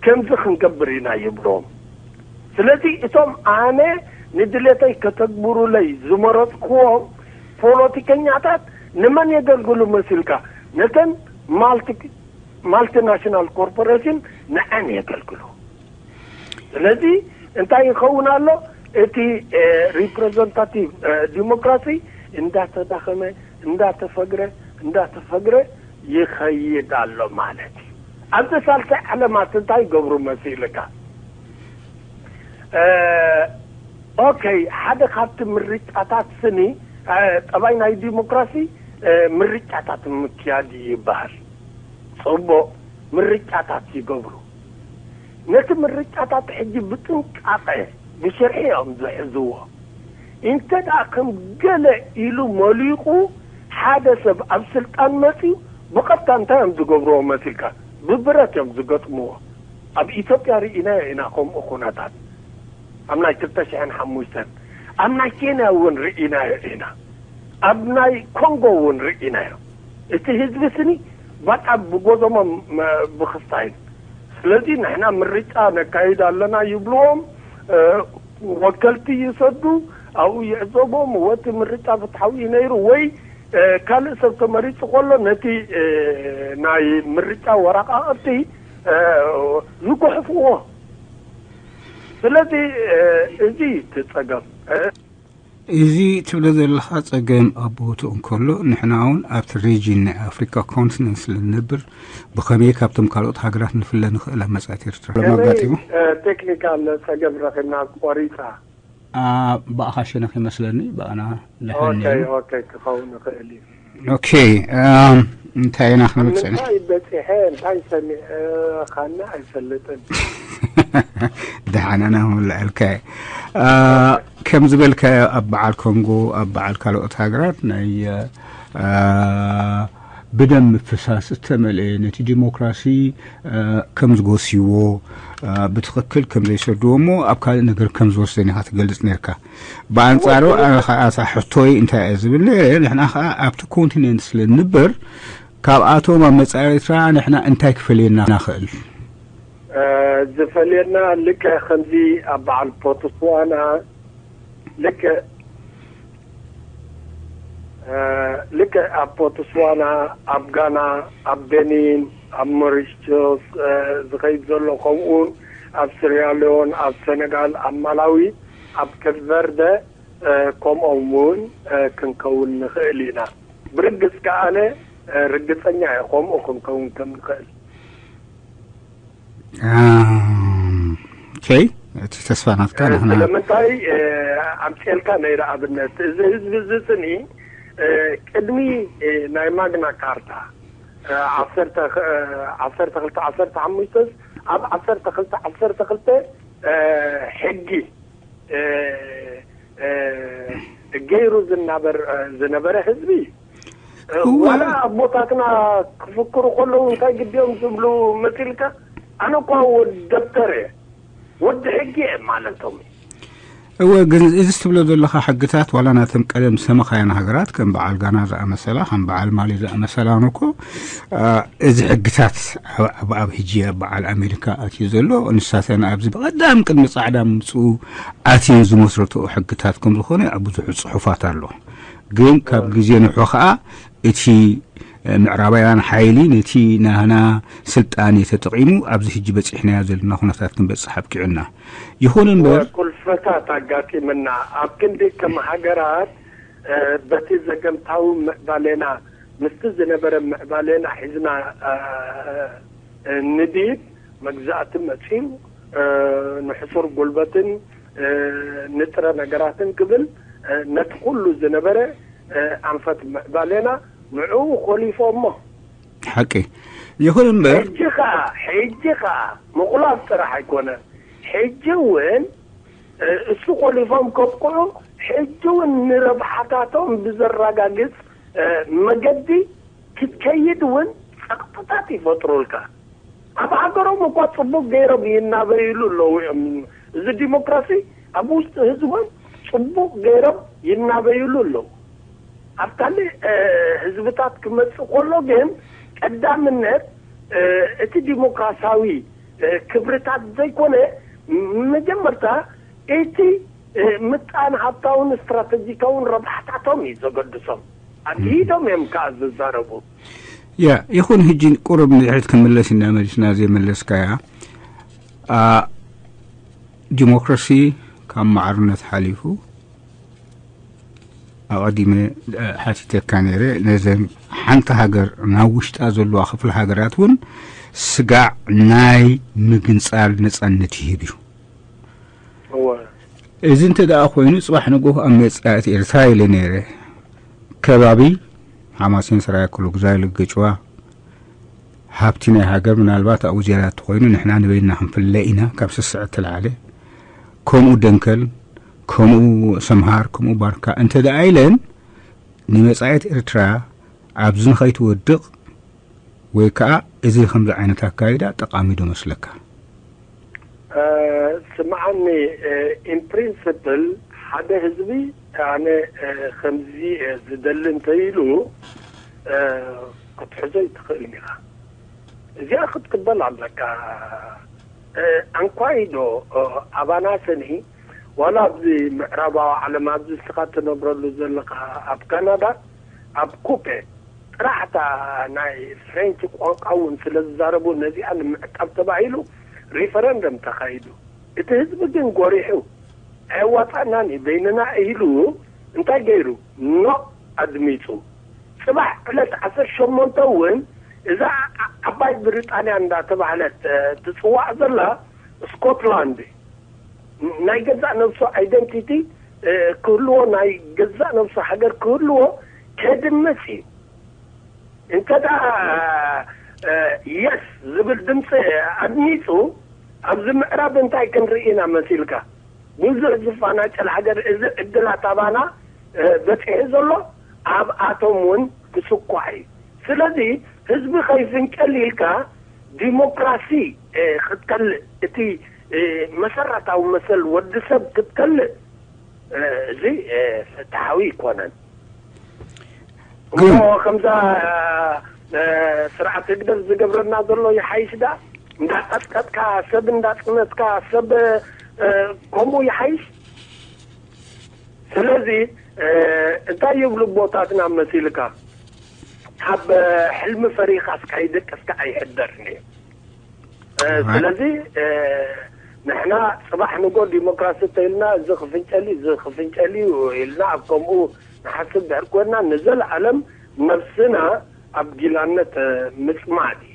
ከምዚ ክንገብር ኢና ይብሎም። ስለዚ እቶም ኣነ ንድሌተይ ከተግብሩለይ ዝመረጽክዎም ፖለቲከኛታት ንመን የገልግሉ መሲልካ? ነተን ማልቲ ማልቲናሽናል ኮርፖሬሽን ንዐን የገልግሉ። ስለዚ እንታይ ይኸውን ኣሎ? እቲ ሪፕሬዘንታቲቭ ዲሞክራሲ እንዳተዳኸመ እንዳተፈግረ እንዳተፈግረ ይኸይድ ኣሎ ማለት እዩ። ኣብዚ ሳልሳይ ዓለማት እንታይ ይገብሩ መሲልካ? ኦኬ፣ ሓደ ካብቲ ምርጫታት ስኒ ጠባይ ናይ ዲሞክራሲ ምርጫታት ምክያድ ይበሃል። ጽቡቕ፣ ምርጫታት ይገብሩ። ነቲ ምርጫታት ሕጂ ብጥንቃቐ ብሽርሒ እዮም ዝሕዝዎ። እንተ ደኣ ከም ገለ ኢሉ መሊቑ ሓደ ሰብ ኣብ ስልጣን መጺኡ ብቐጥታ እንታይ እዮም ዝገብርዎ መሲልካ? ብብረት እዮም ዝገጥምዎ። ኣብ ኢትዮጵያ ርኢናዮ ኢና ከምኡ ኩነታት። ኣብ ናይ ክልተ ሽሕን ሓሙሽተን ኣብ ናይ ኬንያ እውን ርኢናዮ ኢና። ኣብ ናይ ኮንጎ እውን ርኢናዮ። እቲ ህዝቢ ስኒ በቃ ብጎዞሞም ብክስታይን። ስለዚ ንሕና ምርጫ ነካይድ ኣለና ይብልዎም። ወከልቲ ይሰዱ፣ ኣብኡ ይዕዘቦም። ወቲ ምርጫ ፍትሓዊ እዩ ነይሩ ወይ ካልእ ሰብ ተመሪጹ ከሎ ነቲ ናይ ምርጫ ወረቃቕቲ ዝጉሕፍዎ። ስለዚ እዚ ትጸገም። እዚ ትብሎ ዘለኻ ጸገም ኣብ ቦትኡ እንከሎ፣ ንሕና እውን ኣብቲ ሬጅን ናይ ኣፍሪካ ኮንቲነንት ስለ ንነብር፣ ብኸመይ ካብቶም ካልኦት ሃገራት ንፍለ ንኽእል ኣብ መጻኢት ኤርትራ? ጸገም ኣጋጢሙ? ቴክኒካል ጸገም ረኺብና ቆሪጻ። ብኣኻ ሸነኽ ይመስለኒ፣ ብኣና ልሓኒ ኦኬ እዩ። ኦኬ ክኸውን ይኽእል እዩ። ኦኬ፣ ኣም፣ እንታይ ኢና ኣብ ክንብል ጸኒሕ? ምንታይ በጺሐ እንታይ ሰሚዐ ኻና ኣይፈልጥን። ደሓን ኣና ምልዐልካ እየ። አ፣ ከም ዝበልካዮ ኣብ በዓል ኮንጎ፣ ኣብ በዓል ካልኦት ሃገራት ናይ አ፣ ብደም ምፍሳስ እተመልአ ነቲ ዲሞክራሲ አ፣ ከም ዝጎስይዎ አ፣ ብትኽክል ከም ዘይሰድዎ እሞ ኣብ ካልእ ነገር ከም ዝወስደን ኢኻ ትገልጽ ነርካ። ብኣንጻሩ ኣነ ኸዓ እታ ሕቶይ እንታይ እየ ዝብል ነይረ፣ ንሕና ኸዓ ኣብቲ ኮንቲኔንት ስለ ንንበር ካብኣቶም ኣብ መጻኢ ኤርትራ ንሕና እንታይ ክፈልየና ንኽእል? እ፣ ዝፈልየና ልክዕ ከምዚ ኣብ በዓል ቦትስዋና ልክዕ እ፣ ልክዕ ኣብ ቦትስዋና፣ ኣብ ጋና፣ ኣብ ቤኒን፣ ኣብ ሞሪሽስ እ፣ ዝኸይድ ዘሎ ከምኡውን ኣብ ስሪያሊዮን፣ ኣብ ሰነጋል፣ ኣብ ማላዊ፣ ኣብ ከብቨርደ እ፣ ከምኦም እውን እ፣ ክንከውን ንኽእል ኢና። ብርግጽ ከኣነ እ፣ ርግጸኛ እየ ከምኡ ክንከውን ከም ንኽእል። ኦኬ፣ እቲ ተስፋ ናትካ ንሕና ስለምንታይ ኣምፅኤልካ ነይረ ኣብነት እዚ ህዝቢ እዚ ስኒ ቅድሚ ናይ ማግና ካርታ ዓሰርተ ክልተ ዓሰርተ ሓሙሽተ ኣብ ዓሰርተ ክልተ ዓሰርተ ክልተ ሕጊ ገይሩ ዝናበር ዝነበረ ህዝቢ ዋላ ኣቦታትና ክፍክሩ ከለዉ እንታይ ግዲኦም ዝብሉ መሲልካ? ኣነ እኳ ወዲ ደብተር እየ፣ ወዲ ሕጊ እየ ማለቶም እዩ። እወ፣ ግን እዚ ትብሎ ዘለኻ ሕግታት ዋላ ናተን ቀደም ዝሰመኻየን ሃገራት ከም በዓል ጋና ዝኣመሰላ ከም በዓል ማሊ ዝኣመሰላ እኮ እዚ ሕግታት ኣብ ሕጂ ኣብ በዓል ኣሜሪካ ኣትዩ ዘሎ ንሳተን ኣብዚ ብቐዳም ቅድሚ ጻዕዳ ምምፅኡ ኣትየን ዝመስረትኦ ሕግታት ከም ዝኾነ ኣብ ብዙሕ ፅሑፋት ኣሎ። ግን ካብ ግዜ ንሑ ኸዓ እቲ ምዕራባውያን ሓይሊ ነቲ ናህና ስልጣኔ ተጠቒሙ ኣብዚ ሕጂ በፂሕናዮ ዘለና ኩነታት ክንበፅሕ ኣብቂዑና። ይኹን እምበር ኩልፈታት ኣጋጢምና ኣብ ክንዲ ከም ሃገራት በቲ ዘገምታዊ ምዕባሌና ምስቲ ዝነበረ ምዕባሌና ሒዝና ንድይብ መግዛእቲ መፅዩ ንሕሱር ጉልበትን ንጥረ ነገራትን ክብል ነቲ ኩሉ ዝነበረ ኣንፈት ምዕባሌና ንዕኡ ኮሊፎ እሞ ሓቂ ይኹን እምበር ሕጂ ኸዓ ሕጂ ኸዓ ምቑላፍ ጥራሕ ኣይኮነን። ሕጂ እውን እሱ ኮሊፎም ከብቅዑ ሕጂ እውን ንረብሓታቶም ብዘረጋግፅ መገዲ ክትከይድ እውን ፀቕጥታት ይፈጥሩልካ። ኣብ ሃገሮም እኳ ፅቡቅ ገይሮም ይናበይሉ ኣለዉ እዮም። እዚ ዲሞክራሲ ኣብ ውሽጢ ህዝቦም ፅቡቅ ገይሮም ይናበይሉ ኣለዉ። ኣብ ካልእ ህዝብታት ክመፅእ ከሎ ግን ቀዳምነት እቲ ዲሞክራሲያዊ ክብርታት ዘይኮነ መጀመርታ እቲ ምጣን ሃብታውን ስትራተጂካውን ረብሓታቶም እዩ ዘገድሶም። ኣግሂዶም እዮም ከዓ ዝዛረቡ። ያ ይኹን ሕጂ ቁሩብ ንድሕሪት ክንምለስ ኢና መሊስና ዘይመለስካያ ዲሞክራሲ ካብ ማዕርነት ሓሊፉ ኣቐዲመ ሓቲተካ ነይረ ነዘን ሓንቲ ሃገር ናብ ውሽጣ ዘለዋ ክፍለ ሃገራት እውን ስጋዕ ናይ ምግንፃል ነፃነት ይህብ እዩ። እዚ እንተ ደኣ ኮይኑ ፅባሕ ንግሆ ኣብ መፃኢት ኤርትራ ኢለ ነይረ ከባቢ ሓማሴን ሰራየ ክሉግዛይ ልገጭዋ ሃብቲ ናይ ሃገር ምናልባት ኣብኡ ዝያዳ ተኮይኑ ንሕና ንበይንና ክንፍለ ኢና ካብ ስስዐ ተላዓለ ከምኡ ደንከል ከምኡ ሰምሃር ከምኡ ባርካ እንተ ደኣ ኢለን ንመፃኢት ኤርትራ ኣብዚ ንኸይትወድቕ ወይ ከዓ እዚ ከምዚ ዓይነት ኣካይዳ ጠቃሚ ዶ መስለካ? ስምዓኒ in principle ሓደ ህዝቢ ኣነ ከምዚ ዝደሊ እንተኢሉ ክትሕዞ ይትኽእል ኢኻ። እዚኣ ክትቅበል ኣለካ። ኣንኳይ ዶ ኣባና ሰኒ ዋላ ኣብዚ ምዕራባዊ ዓለም ኣብዚ እስኻ ትነብረሉ ዘለኻ ኣብ ካናዳ ኣብ ኩፔ ጥራሕ እታ ናይ ፍሬንች ቋንቋ እውን ስለ ዝዛረቡ ነዚኣ ንምዕቃብ ተባሂሉ ሪፈረንደም ተኻይዱ። እቲ ህዝቢ ግን ጎሪሑ ኣየዋፃእናን እዩ በይንና ኢሉ እንታይ ገይሩ ኖ ኣድሚፁ። ፅባሕ ዕለት ዓሰርተ ሸሞንተ እውን እዛ ዓባይ ብሪጣንያ እንዳተባህለት ትፅዋዕ ዘላ ስኮትላንድ ናይ ገዛእ ነብሱ ኣይደንቲቲ ክህልዎ፣ ናይ ገዛእ ነብሱ ሃገር ክህልዎ ከድምፅ እዩ። እንተ ደኣ የስ ዝብል ድምፂ ኣድሚፁ፣ ኣብዚ ምዕራብ እንታይ ክንርኢ ኢና መሲልካ? ብዙሕ ዝፋናጨል ሃገር፣ እዚ ዕድላት ኣባና በፂሑ ዘሎ ኣብኣቶም እውን ክስኳዕ እዩ። ስለዚ ህዝቢ ከይፍንጨል ኢልካ ዲሞክራሲ ክትከልእ፣ እቲ መሰረታዊ መሰል ወዲ ሰብ ክትከልእ፣ እዚ ፍትሓዊ ኣይኮነን። እሞ ከምዛ ስርዓት ህግደፍ ዝገብረና ዘሎ ይሓይሽ ዳ? እንዳቀጥቀጥካ ሰብ፣ እንዳጽነትካ ሰብ፣ ከምኡ ይሓይሽ። ስለዚ እንታይ ይብሉ ኣቦታትና መሲልካ፣ ካብ ሕልሚ ፈሪኻ እስካ ይደቅስካ ኣይሕደርን እዩ። ስለዚ ንሕና ጽባሕ ንጎ ዲሞክራሲ እንተኢልና፣ እዚ ክፍንጨል እዩ፣ እዚ ክፍንጨል እዩ ኢልና ኣብ ከምኡ ንሓስብ ድሕር ኮይና፣ ንዘለኣለም ነብስና ኣብ ጊላነት ምጽማድ እዩ።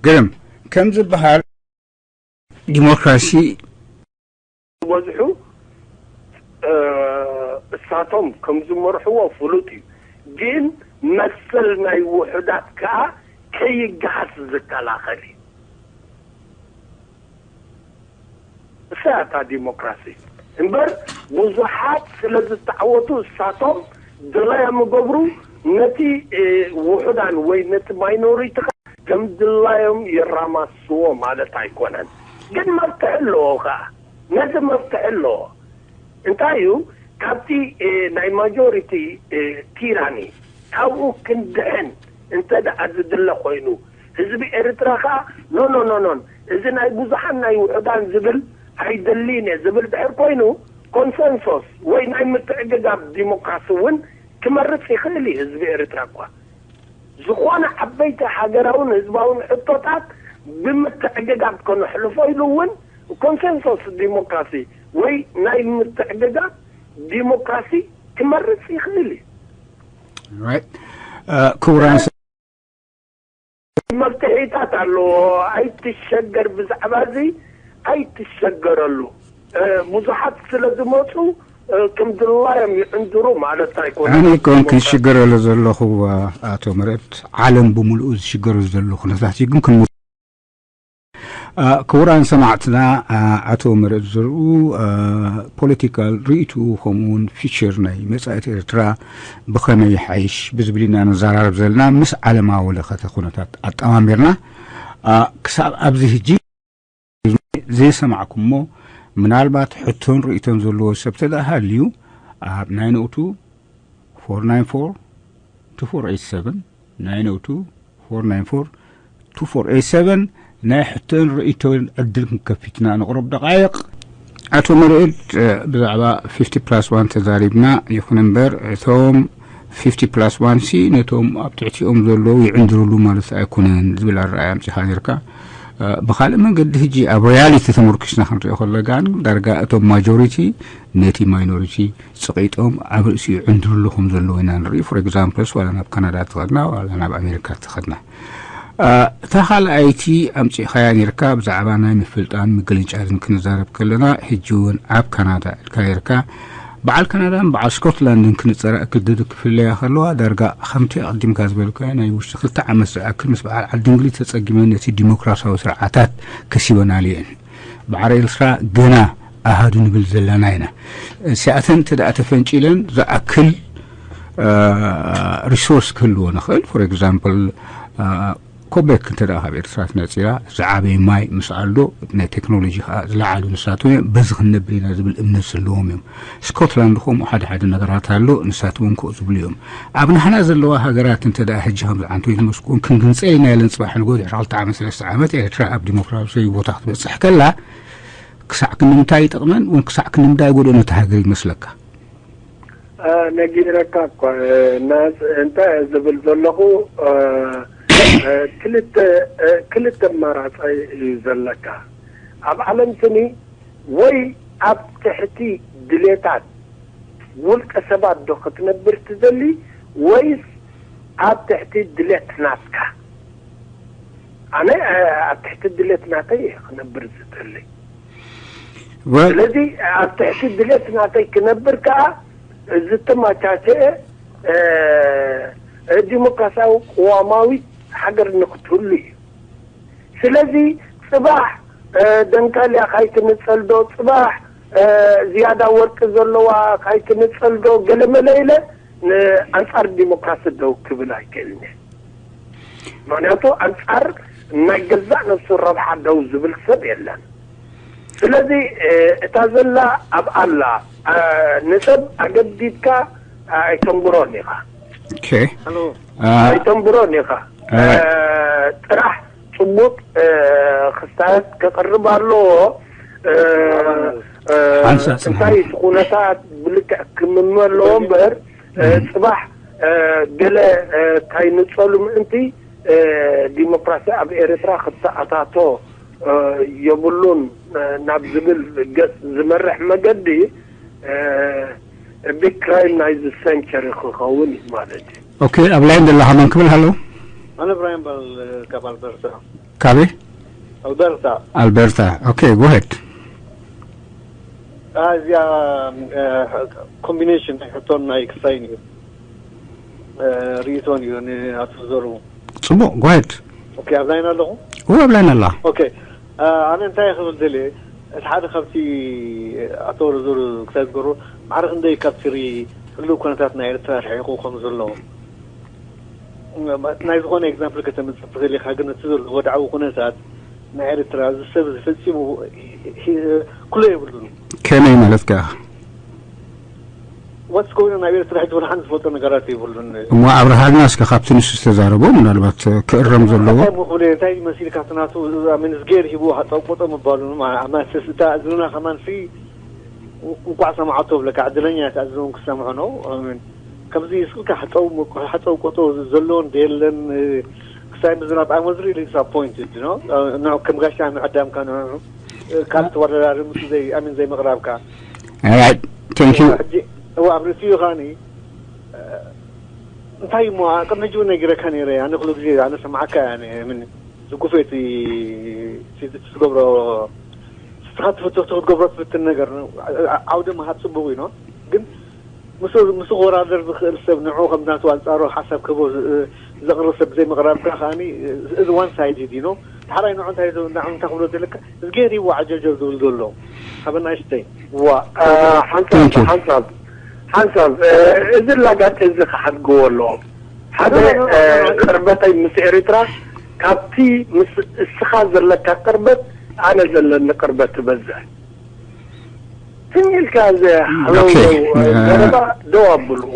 ግርም ከም ዝበሃል ዲሞክራሲ ዝበዝሑ እሳቶም ከም ዝመርሕዎ ፍሉጥ እዩ። ግን መሰል ናይ ውሑዳት ከኣ ከይገሃስ ዝከላኸል እዩ። እሳ እታ ዲሞክራሲ እምበር፣ ብዙሓት ስለ ዝተዓወቱ እሳቶም ድላዮም ይገብሩ፣ ነቲ ውሑዳን ወይ ነቲ ማይኖሪቲ ከም ድላዮም ይራማስዎ ማለት ኣይኮነን። ግን መፍትሒ ኣለዎ ከኣ፣ ነዚ መፍትሒ ኣለዎ። እንታይ እዩ? ካብቲ ናይ ማጆሪቲ ቲራኒ ካብኡ ክንድሕን እንተ ደኣ ዝድለ ኮይኑ፣ ህዝቢ ኤርትራ ከኣ ኖ ኖ ኖ ኖን፣ እዚ ናይ ብዙሓን ናይ ውሑዳን ዝብል ኣይደልን እየ ዝብል ድሕር ኮይኑ፣ ኮንሰንሶስ ወይ ናይ ምትዕግጋብ ዲሞክራሲ እውን ክመርጽ ይኽእል እዩ ህዝቢ ኤርትራ እኳ። ዝኾነ ዓበይቲ ሃገራውን ህዝባውን ሕቶታት ብምትዕግጋብ ከነሕልፎ ኢሉ እውን ኮንሰንሶስ ዲሞክራሲ ወይ ናይ ምትዕግጋብ ዲሞክራሲ ክመርጽ ይኽእል እዩ። ክቡራን መፍትሒታት ኣለዎ። ኣይትሸገር፣ ብዛዕባ እዚ ኣይትሸገረሉ። ብዙሓት ስለ ዝመፁ ከም ድላዮም ይዕንድሩ ማለት ኣይኮነን። ኣነ ኮን ክሽገረሉ ዘለኹ ኣቶ መርዕድ፣ ዓለም ብምልኡ ዝሽገሩ ዘለኹ ኩነታት እዩ። ግን ክን ክቡራን ሰማዕትና፣ ኣቶ መርዕድ ዘርኡ ፖለቲካል ርእይትኡ ከምኡ እውን ፊቸር ናይ መጻኢት ኤርትራ ብኸመይ ይሓይሽ ብዝብል ኢና ንዘራረብ ዘለና። ምስ ዓለማዊ ለኸተ ኩነታት ኣጠማሚርና ክሳብ ኣብዚ ሕጂ ዘይሰማዕኩሞ፣ ምናልባት ሕቶን ርእይቶን ዘለዎ ሰብ ተደኣ ሃልዩ ኣብ ናይ ነውቱ ፎር ናይን ፎር ቱ ፎር ኤይት ሰቨን፣ ናይ ነውቱ ፎር ናይን ፎር ቱ ፎር ኤይት ሰቨን ናይ ሕቶን ርእይቶን ዕድል ክንከፊትና ንቕሩብ ደቓይቕ። ኣቶ መርዕድ ብዛዕባ ፊፍቲ ፕላስ ዋን ተዛሪብና። ይኹን እምበር እቶም ፊፍቲ ፕላስ ዋን ሲ ነቶም ኣብ ትሕቲኦም ዘለዉ ይዕንድርሉ ማለት ኣይኮነን ዝብል ኣረኣእያ ኣምጺኻ ነርካ። ብኻልእ መንገዲ ሕጂ ኣብ ሪያሊቲ ተመርኪስና ክንሪኦ ከለጋን ዳርጋ እቶም ማጆሪቲ ነቲ ማይኖሪቲ ጽቒጦም ኣብ ርእሲኡ ይዕንድርሉ ከም ዘለዉ ኢና ንርኢ። ፎር ኤግዛምፕልስ ዋላ ናብ ካናዳ ተኸድና ዋላ ናብ ኣሜሪካ ተኸድና። እታ ካልኣይቲ ኣምጺእኻያ ነርካ ብዛዕባ ናይ ምፍልጣን ምግልንጫልን ክንዛረብ ከለና፣ ሕጂ እውን ኣብ ካናዳ ኢልካ ነርካ። በዓል ካናዳን በዓል ስኮትላንድን ክንጸራ እክል ድድ ክፍለያ ከለዋ፣ ዳርጋ ከምቲ ኣቐዲምካ ዝበልካዮ ናይ ውሽጢ ክልተ ዓመት ዝኣክል ምስ በዓል ዓዲ እንግሊዝ ተጸጊመን ነቲ ዲሞክራሲያዊ ስርዓታት ከሲበናሉ እየን። በዓል ኤርትራ ገና ኣሃዱ ንብል ዘለና ኢና። እሲኣተን እንተ ደኣ ተፈንጪለን ዝኣክል ሪሶርስ ክህልዎ ንኽእል። ፎር ኤግዛምፕል ኮቤክ እንተ ደኣ ካብ ኤርትራ ትነጺላ ዝዓበየ ማይ ምስ ኣልዶ ናይ ቴክኖሎጂ ከዓ ዝለዓሉ ንሳቶም እዮም። በዚ ክንነብር ኢና ዝብል እምነት ዘለዎም እዮም። ስኮትላንድ ከምኡ ሓደ ሓደ ነገራት ኣሎ፣ ንሳቶም እውን ክኡ ዝብሉ እዮም። ኣብ ናሕና ዘለዋ ሃገራት እንተ ደኣ ሕጂ ከምዚ ዓንቶ ይትመስኩን ክንግንጸል ኢና ኢለን ጽባሕ ንጎ ድሕሪ ክልተ ዓመት ሰለስተ ዓመት ኤርትራ ኣብ ዲሞክራሲያዊ ቦታ ክትበጽሕ ከላ ክሳዕ ክንምንታይ ይጠቕመን ወይ ክሳዕ ክንምንታይ ይጎድኦ ነቲ ሃገር ይመስለካ? ነጊረካ እኮ ናስ እንታይ ዝብል ዘለኹ፣ ክልተ ክልተ ኣማራፃይ እዩ ዘለካ ኣብ ዓለም ስኒ። ወይ ኣብ ትሕቲ ድሌታት ውልቀ ሰባት ዶ ክትነብር ትደሊ፣ ወይስ ኣብ ትሕቲ ድሌት ናትካ? ኣነ ኣብ ትሕቲ ድሌት ናተይ እየ ክነብር ዝደሊ። ስለዚ ኣብ ትሕቲ ድሌት ናተይ ክነብር ከዓ ዝተመቻቸአ ዲሞክራሲያዊ ቅዋማዊት ሃገር ንክትህሉ እዩ። ስለዚ ፅባሕ ደንካልያ ካይትንፀል ዶ፣ ፅባሕ ዝያዳ ወርቂ ዘለዋ ካይትንፀል ዶ፣ ገለመለ ኢለ ንኣንፃር ዲሞክራሲ ደው ክብል ኣይክእልን እየ። ምክንያቱ ኣንፃር ናይ ገዛእ ነፍሱ ረብሓ ደው ዝብል ሰብ የለን። ስለዚ እታ ዘላ ኣብ ኣላ ንሰብ ኣገዲድካ ኣይተንብሮን ኢኻ። ኣይተንብሮን ኢኻ። ጥራሕ ፅቡቅ ክስታያት ክቅርብ ኣለዎ። እንታይ እቲ ኩነታት ብልክዕ ክምመ ኣለዎ እምበር፣ ጽባሕ ገለ ካይንጸሉ ምእንቲ ዲሞክራሲ ኣብ ኤርትራ ክተኣታቶ የብሉን ናብ ዝብል ገጽ ዝመርሕ መገዲ፣ ቢግ ክራይም ናይዚ ሰንቸሪ ክኸውን እዩ ማለት እዩ። ኦኬ፣ ኣብ ላይን ዘለኻ መን ክብል ሃሎ? ኣነ እብራሂም በል፣ ካብ ኣልበርታ። ካበይ? ኣልበርታ። ኣልበርታ። ኦኬ፣ ጎሄድ። እዚኣ ኮምቢኔሽን ናይ ሕቶን ናይ ክሳይን እዩ፣ ርእይቶን እዩ ንኣቶ ዘሩ። ጽቡቕ፣ ጎሄድ። ኦኬ፣ ኣብ ላይን ኣለኹ። እወ፣ ኣብ ላይን ኣላ። ኦኬ፣ ኣነ እንታይ ክብል ደልየ፣ እቲ ሓደ ካብቲ ኣቶ ዘሩ ክሳይ ዝገሩ ማዕረ ክንደይ ካብቲ ሪ ህሉው ኩነታት ናይ ኤርትራ ርሒቑ ከም ዘሎ ናይ ዝኾነ ኤግዛምፕል ከተምጽእ ትኽእል ኢኻ፣ ግን እቲ ዘሎ ወድዓዊ ኩነታት ናይ ኤርትራ እዚ ሰብ እዚ ፈጺሙ ኩሎ የብሉን። ከመይ ማለት ከኣ? ዋትስ ጎይን ኦን ኣብ ኤርትራ ሕጂ ወላ ሓንቲ ዝፈልጦ ነገራት የብሉን። እሞ ኣብርሃልና እስከ ካብቲ ንሱ ዝተዛረቦ ምናልባት ክእረም ዘለዎ። እንታይ ምኽብለ፣ እንታይ መሲልካ እቲ ናቱ ኣሜን ዝገር ሂቡ ሃጠው ቆጦ ምባሉ ማለት እታ እዝንና ከማን ሲ እንቋዕ ሰማዓቶ ብለካ ዕድለኛ እያ እታ እዝን ክሰምዖ ነው። ኣሜን። ከምዚ ስልካ ሓጠው ሓጠው ቆጦ ዘለዎን ደየለን ክሳይ ምዝራብ I was really disappointed ነው። ንዑ ከም ጋሻ ምዕዳምካ ንዑ ካልእ ተወዳዳሪ ምስ ዘይ ኣሜን ዘይምቕራብካ። Alright, thank you። ሕጂ እዋ ኣብ ርእሲኡ ኻኒ እንታይ እሞ ቅድሚ ሕጂ እውን ነጊረካ ነይረ። ኣነ ኩሉ ግዜ ኣነ ሰማዓካ እያ ምን ዝጉፌ እቲ ትገብሮ ስኻ ትፍትፍቱ ክትገብሮ ትፍትን ነገር ዓውደ መሃብ ጽቡቕ እዩ ነው። ግን ምስ ምስ ክወዳደር ዝኽእል ሰብ ንዑ ከም ናቱ ኣንጻሩ ሓሳብ ክህቦ ዘቕርብ ሰብ ብዘይ ምቕራብካ ከኣኒ እዚ ዋን ሳይድ እዩ ነው። ሓራይ ንዑ እንታይ እንታይ ክብሎ ዘለካ እዝጌር ይዋ ዓጀጀብ ዝብል ዘሎ ሓበናይስተይ ዋ ሓንሳብ ሓንሳብ ሓንሳብ እዚ ላጋጭ እዚ ክሓድግዎ ኣለዎም። ሓደ ቅርበተይ ምስ ኤርትራ ካብቲ ምስ እስኻ ዘለካ ቅርበት ኣነ ዘለኒ ቅርበት ትበዝሕ። ትም ኢልካ እዚ ሓለውለው ዘረባ ደው ኣብልዎ።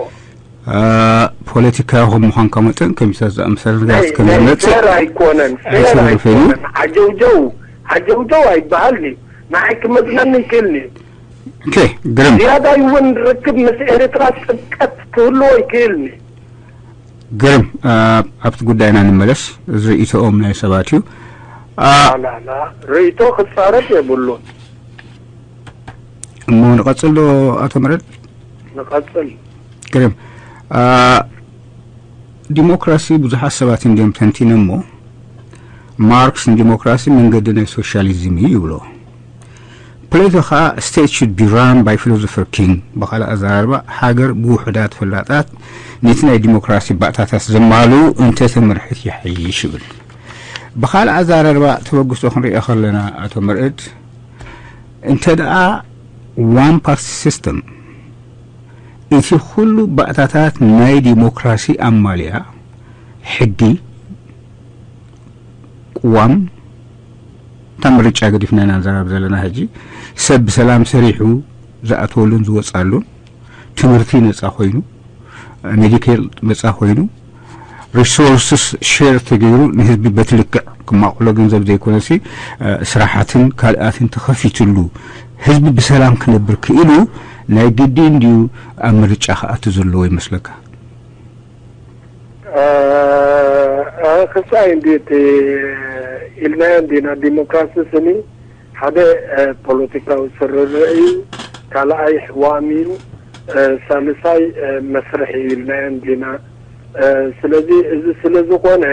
ፖለቲካዊ ከም ምዃንካ መጠን ከሚሳት ዝኣመሰለ ነገራት ከነመጽእ ፌር ኣይኮነን። ፌር ኣይኮነን። ዓጀውጀው ዓጀውጀው ኣይበሃል እዩ። ንዓይ ክመዝነኒ ይክእል እዩ። ኦኬ፣ ግርም። ዝያዳይ እውን ርክብ ምስ ኤርትራ ጥብቀት ክህልዎ ይክእል እዩ። ግርም። ኣብቲ ጉዳይና ንመለስ። እዚ ርእይቶኦም ናይ ሰባት እዩ። ላላ ርእይቶ ክጻረፍ የብሉን። እሞ ንቐጽል ዶ ኣቶ መረድ? ንቐጽል። ግርም። ዲሞክራሲ ብዙሓት ሰባት እንዲዮም ተንቲኖሞ። ማርክስ ንዲሞክራሲ መንገዲ ናይ ሶሻሊዝም እዩ ይብሎ። ፕሌቶ ኸኣ state should be run by philosopher king፣ ብኻልእ ኣዘራርባ ሃገር ብውሑዳት ፈላጣት ነቲ ናይ ዲሞክራሲ ባእታታት ዘማልኡ እንተተመርሕት ይሓይሽ ይብል። ብኻልእ ኣዘራርባ ተበግሶ ክንሪኦ ከለና ኣቶ መርዕድ እንተ ደኣ one party system እቲ ኩሉ ባእታታት ናይ ዲሞክራሲ ኣማልያ ሕጊ፣ ቅዋም፣ እታ ምርጫ ገዲፍና ኢና ንዛረብ ዘለና ሕጂ። ሰብ ብሰላም ሰሪሑ ዝኣትወሉን ዝወጻሉን፣ ትምህርቲ ነጻ ኮይኑ፣ ሜዲኬር ነጻ ኮይኑ፣ ሪሶርስስ ሼር ተገይሩ ንህዝቢ በቲ ልክዕ ክማቕሎ ገንዘብ ዘይኮነሲ ስራሓትን ካልኣትን ተኸፊትሉ ህዝቢ ብሰላም ክነብር ክኢሉ ናይ ግዲ እንድዩ ኣብ ምርጫ ክኣቱ ዘለዎ ይመስለካ? ክሳይ እንዴት ኢልናዮ እንዲና ዲሞክራሲ ስኒ ሓደ ፖለቲካዊ ስርርዕ እዩ፣ ካልኣይ ሕዋም እዩ፣ ሳልሳይ መስርሕ እዩ ኢልናዮ እንዲና። ስለዚ እዚ ስለ ዝኾነ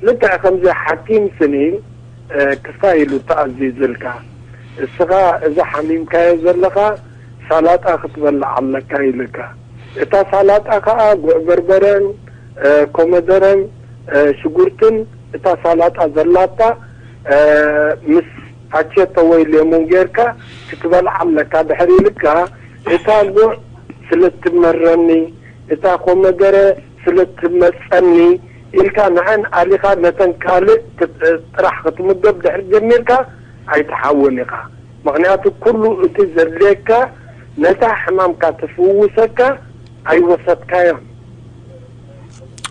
ልክዕ ከምዚ ሓኪም ስኒ ክስታይ ኢሉ ተኣዚዝልካ፣ እስኻ እዚ ሓሚምካዮ ዘለኻ ሳላጣ ክትበልዕ ኣለካ ኢልካ፣ እታ ሳላጣ ከኣ ጉዕ በርበረን ኮመደረን ሽጉርትን እታ ሳላጣ ዘላታ ምስ ኣቸቶ ወይ ሌሞን ጌርካ ክትበልዓ ኣለካ። ድሕሪ ኢልካ እታ ጉዕ ስለ ትመረኒ፣ እታ ኮመደረ ስለ ትመጸኒ ኢልካ ንዐን ኣሊኻ ነተን ካልእ ጥራሕ ክትምገብ ድሕሪ ጀሚርካ ኣይትሓውን ኢኻ። ምኽንያቱ ኩሉ እቲ ዘድልየካ ነታ ሕማምካ ትፍውሰካ ኣይወሰድካዮን።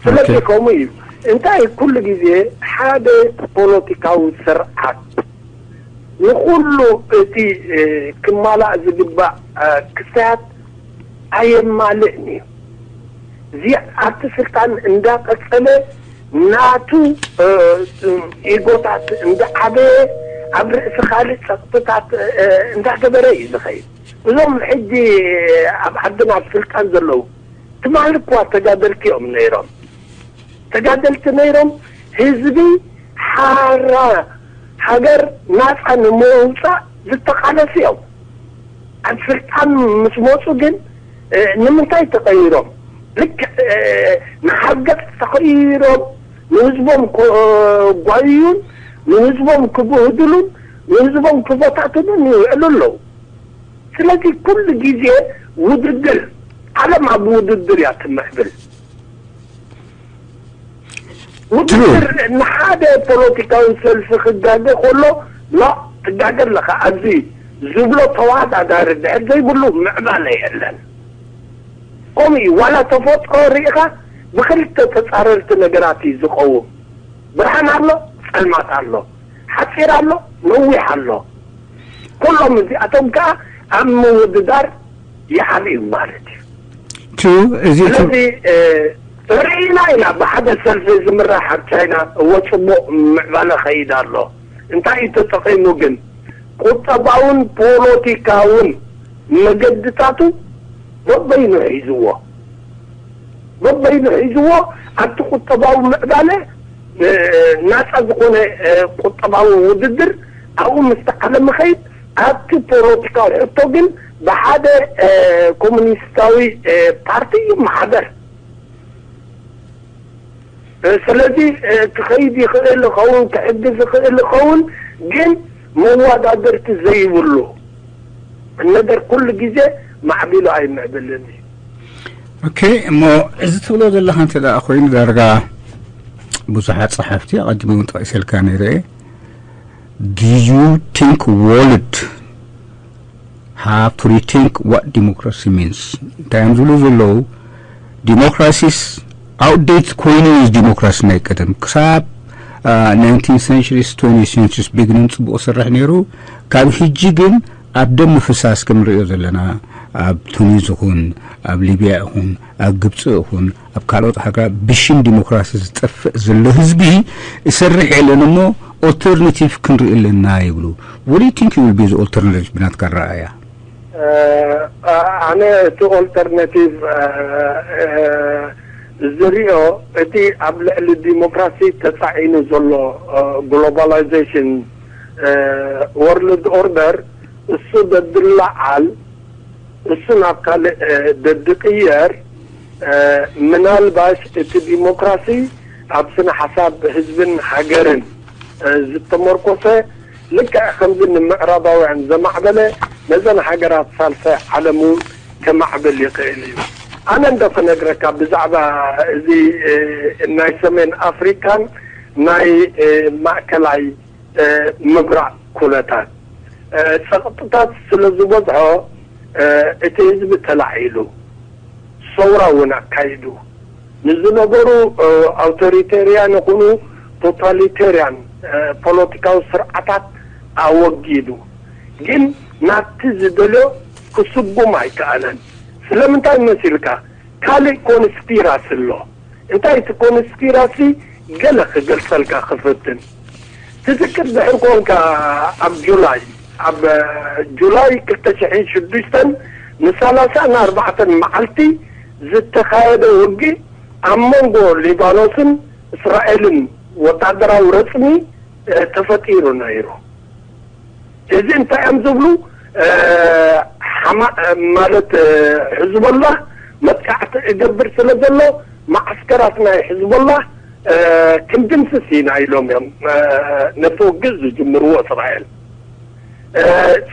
ስለዚ ከምኡ እዩ። እንታይ ኩሉ ግዜ ሓደ ፖለቲካዊ ስርዓት ንኹሉ እቲ ክማላእ ዝግባእ ክስተያት ኣየማልእን እዩ። እዚ ኣብቲ ስልጣን እንዳቀጸለ ናቱ ኢጎታት እንዳዓበየ ኣብ ርእሲ ካልእ ጸቕጥታት እንዳገበረ እዩ ዝኸይድ። እዞም ሕጂ ኣብ ዓድና ኣብ ስልጣን ዘለዉ ትማሊ እኳ ተጋደልቲ እዮም ነይሮም። ተጋደልቲ ነይሮም ህዝቢ ሓራ ሃገር ናፃ ንምውፃእ ዝተቃለሱ እዮም። ኣብ ስልጣን ምስ መፁ ግን ንምንታይ ተቀይሮም? ልክዕ ንሓገፅ ተቀይሮም ንህዝቦም ክጓዩን ንህዝቦም ክብህድሉን ንህዝቦም ክበታትኑን ይውዕሉ ኣለዉ። ስለዚ ኩሉ ግዜ ውድድር፣ ዓለም ኣብ ውድድር እያ ትምዕብል። ውድድር ንሓደ ፖለቲካዊ ሰልፊ ክጋገ ከሎ ላ ትጋገ ኣለኻ ኣብዚ ዝብሎ ተዋዳዳሪ ድሕር ዘይብሉ ምዕባለ የለን። ከምኡ እዩ ዋላ ተፈጥሮ ርኢኻ ብክልተ ተፃረርቲ ነገራት እዩ ዝቀውም። ብርሃን ኣሎ፣ ፀልማት ኣሎ፣ ሓፂር ኣሎ፣ ነዊሕ ኣሎ። ኩሎም እዚኣቶም ከዓ ኣብ ምውድዳር ይዓብዩ ማለት እዩ። ትሩ፣ እዚ ትሩ። ስለዚ ርኢና ኢና ብሓደ ሰልፊ ዝምራሕ ኣብ ቻይና እወ ፅቡቅ ምዕባለ ኸይድ ኣሎ። እንታይ እዩ ተጠቂሙ ግን ቁጠባውን ፖለቲካውን መገድታቱ በበይኑ ሒዝዎ በበይኑ ሒዝዎ ኣብቲ ቁጠባዊ ምዕባለ ናፃ ዝኾነ ቁጠባዊ ውድድር ኣብኡ ምስ ተዓለ ምኸይድ ኣብቲ ፖለቲካዊ ሕቶ ግን ብሓደ ኮሙኒስታዊ ፓርቲ ይመሓደር። ስለዚ ክኸይድ ይኽእል ይኸውን ክሕግዝ ይኽእል ይኸውን ግን መዋዳድርቲ ዘይብሉ ነገር ኩሉ ግዜ ማዕቢሉ ኣይምዕብልን እዩ። ኦኬ እሞ እዚ ትብሎ ዘለኻ እንተ ደኣ ኮይኑ ዳርጋ ብዙሓት ጸሓፍቲ ኣቐዲመ እውን ጠቒሰልካ ነይረ እየ። Do you think world have to rethink what democracy means? እንታይ እዮም ዝብሉ ዘለዉ? ዲሞክራሲስ ኣውትዴት ኮይኑ እዩ። ዲሞክራሲ ናይ ቀደም ክሳብ ናይንቲን ሰንቸሪስ ትወንቲ ሰንቸሪስ ቢግኒን ፅቡቅ ሰርሕ ነይሩ። ካብ ሕጂ ግን ኣብ ደም ምፍሳስ ከም ንሪኦ ዘለና ኣብ ቱኒዝ ይኹን ኣብ ሊብያ ይኹን ኣብ ግብፂ ይኹን ኣብ ካልኦት ሃገራት ብሽም ዲሞክራሲ ዝጠፍእ ዘሎ ህዝቢ ይሰርሕ የለን እሞ ኦልተርናቲቭ ክንርኢ ኣለና ይብሉ። What do you think will be the alternative ብናትካ ኣረኣእያ? ኣነ እቲ ኦልተርናቲቭ ዝሪኦ እቲ ኣብ ልዕሊ ዲሞክራሲ ተፃዒኑ ዘሎ ግሎባላይዜሽን ወርልድ ኦርደር እሱ ደድላዓል እሱ ናብ ካልእ ደድቅየር ምናልባሽ እቲ ዲሞክራሲ ኣብ ስነ ሓሳብ ህዝብን ሃገርን ዝተመርኮሰ ልክዕ ከምዚ ንምዕራባውያን ዘማዕበለ ነዘን ሃገራት ሳልሳይ ዓለም እውን ከማዕብል ይኽእል እዩ። ኣነ እንዶ ክነግረካ ብዛዕባ እዚ ናይ ሰሜን ኣፍሪካን ናይ ማእከላይ ምብራቕ ኩነታት ጸቕጥታት ስለ ዝበዝሖ እቲ ህዝቢ ተላዒሉ ሰውራ እውን ኣካይዱ ንዝነበሩ ኣውቶሪቴርያን ይኹኑ ቶታሊቴርያን ፖለቲካዊ ስርዓታት ኣወጊዱ ግን ናብቲ ዝደልዮ ክስጉም ኣይከኣለን። ስለምንታይ መሲልካ ካልእ ኮንስፒራሲ ኣሎ። እንታይ እቲ ኮንስፒራሲ ገለ ክገልጸልካ ክፍትን ትዝክር ድሕር ኮንካ ኣብ ጁላይ ኣብ ጁላይ ክልተ ሽሕን ሽዱሽተን ንሰላሳን ኣርባዕተን መዓልቲ ዝተኻየደ ውግእ ኣብ መንጎ ሊባኖስን እስራኤልን ወታደራዊ ረጽሚ ተፈጢሩ ነይሩ። እዚ እንታይ እዮም ዝብሉ? ሓማ ማለት ሕዝቦላ መጥቃዕቲ እገብር ስለ ዘሎ፣ መዓስከራት ናይ ሕዝቦላ ክንድምስስ ኢና ኢሎም እዮም ነቲ ውግእ ዝጅምርዎ እስራኤል።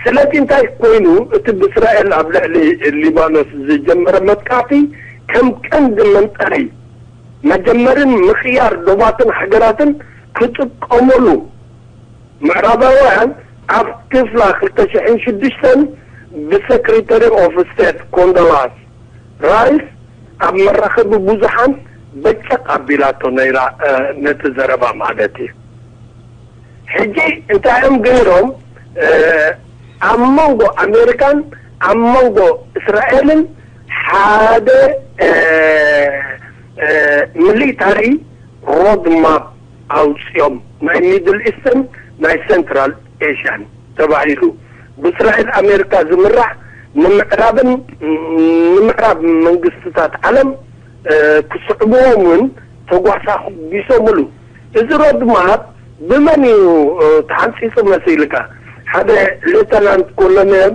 ስለዚ እንታይ ኮይኑ፣ እቲ ብእስራኤል ኣብ ልዕሊ ሊባኖስ ዝጀመረ መጥቃዕቲ ከም ቀንዲ መንጠሪ መጀመርን ምኽያር ዶባትን ሃገራትን ክጥቀመሉ፣ ምዕራባውያን ኣብ ክፍላ ክልተ ሽሕን ሽዱሽተን ብሰክሬታሪ ኦፍ ስቴት ኮንዶላስ ራይስ ኣብ መራኸቢ ብዙሓን በጨቕ ኣቢላቶ ነይራ፣ ነቲ ዘረባ ማለት እዩ። ሕጂ እንታይ እዮም ገይሮም? ኣብ መንጎ ኣሜሪካን ኣብ መንጎ እስራኤልን ሓደ ሚሊታሪ ሮድ ማፕ ኣውፅኦም፣ ናይ ሚድል ኢስትን ናይ ሴንትራል ኤሽያን ተባሂሉ ብእስራኤል ኣሜሪካ ዝምራሕ፣ ንምዕራብን ንምዕራብ መንግስትታት ዓለም ክስዕብዎም እውን ተጓሳጒሶምሉ። እዚ ሮድ ማፕ ብመን እዩ ተሓንፂፁ መሲልካ? ሓደ ሌተናንት ኮሎኔል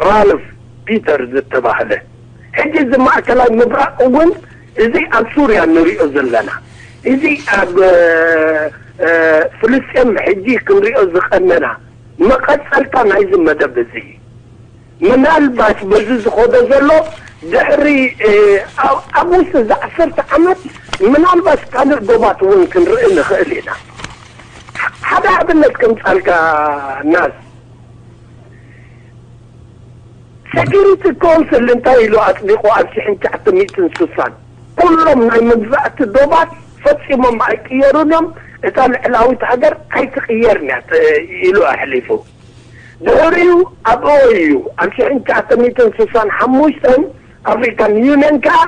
ራልፍ ፒተር ዝተባህለ። ሕጂ እዚ ማእከላይ ምብራቕ እውን፣ እዚ ኣብ ሱርያ ንሪኦ ዘለና፣ እዚ ኣብ ፍልስጤም ሕጂ ክንሪኦ ዝቐነና መቐጸልታ ናይዚ መደብ እዚ። ምናልባት በዚ ዝኸዶ ዘሎ ድሕሪ ኣብ ውሽጢ እዚ ዓሰርተ ዓመት ምናልባት ካልእ ዶባት እውን ክንርኢ ንኽእል ኢና። ሓደ ኣብነት ከምጻልካ ናስ፣ ሴኪሪቲ ኮንስል እንታይ ኢሉ ኣጽዲቑ? ኣብ ሽሕን ትሽዓተ ሚእትን ስሳን ኩሎም ናይ መግዛእቲ ዶባት ፈጺሞም ኣይቅየሩን እዮም። እታ ልዕላዊት ሃገር ኣይትቕየርን እያ ኢሉ ኣሕሊፉ። ድሕሪኡ ኣብ ኦዩ ኣብ ሽሕን ትሽዓተ ሚእትን ስሳን ሓሙሽተን ኣፍሪካን ዩኒየን ከዓ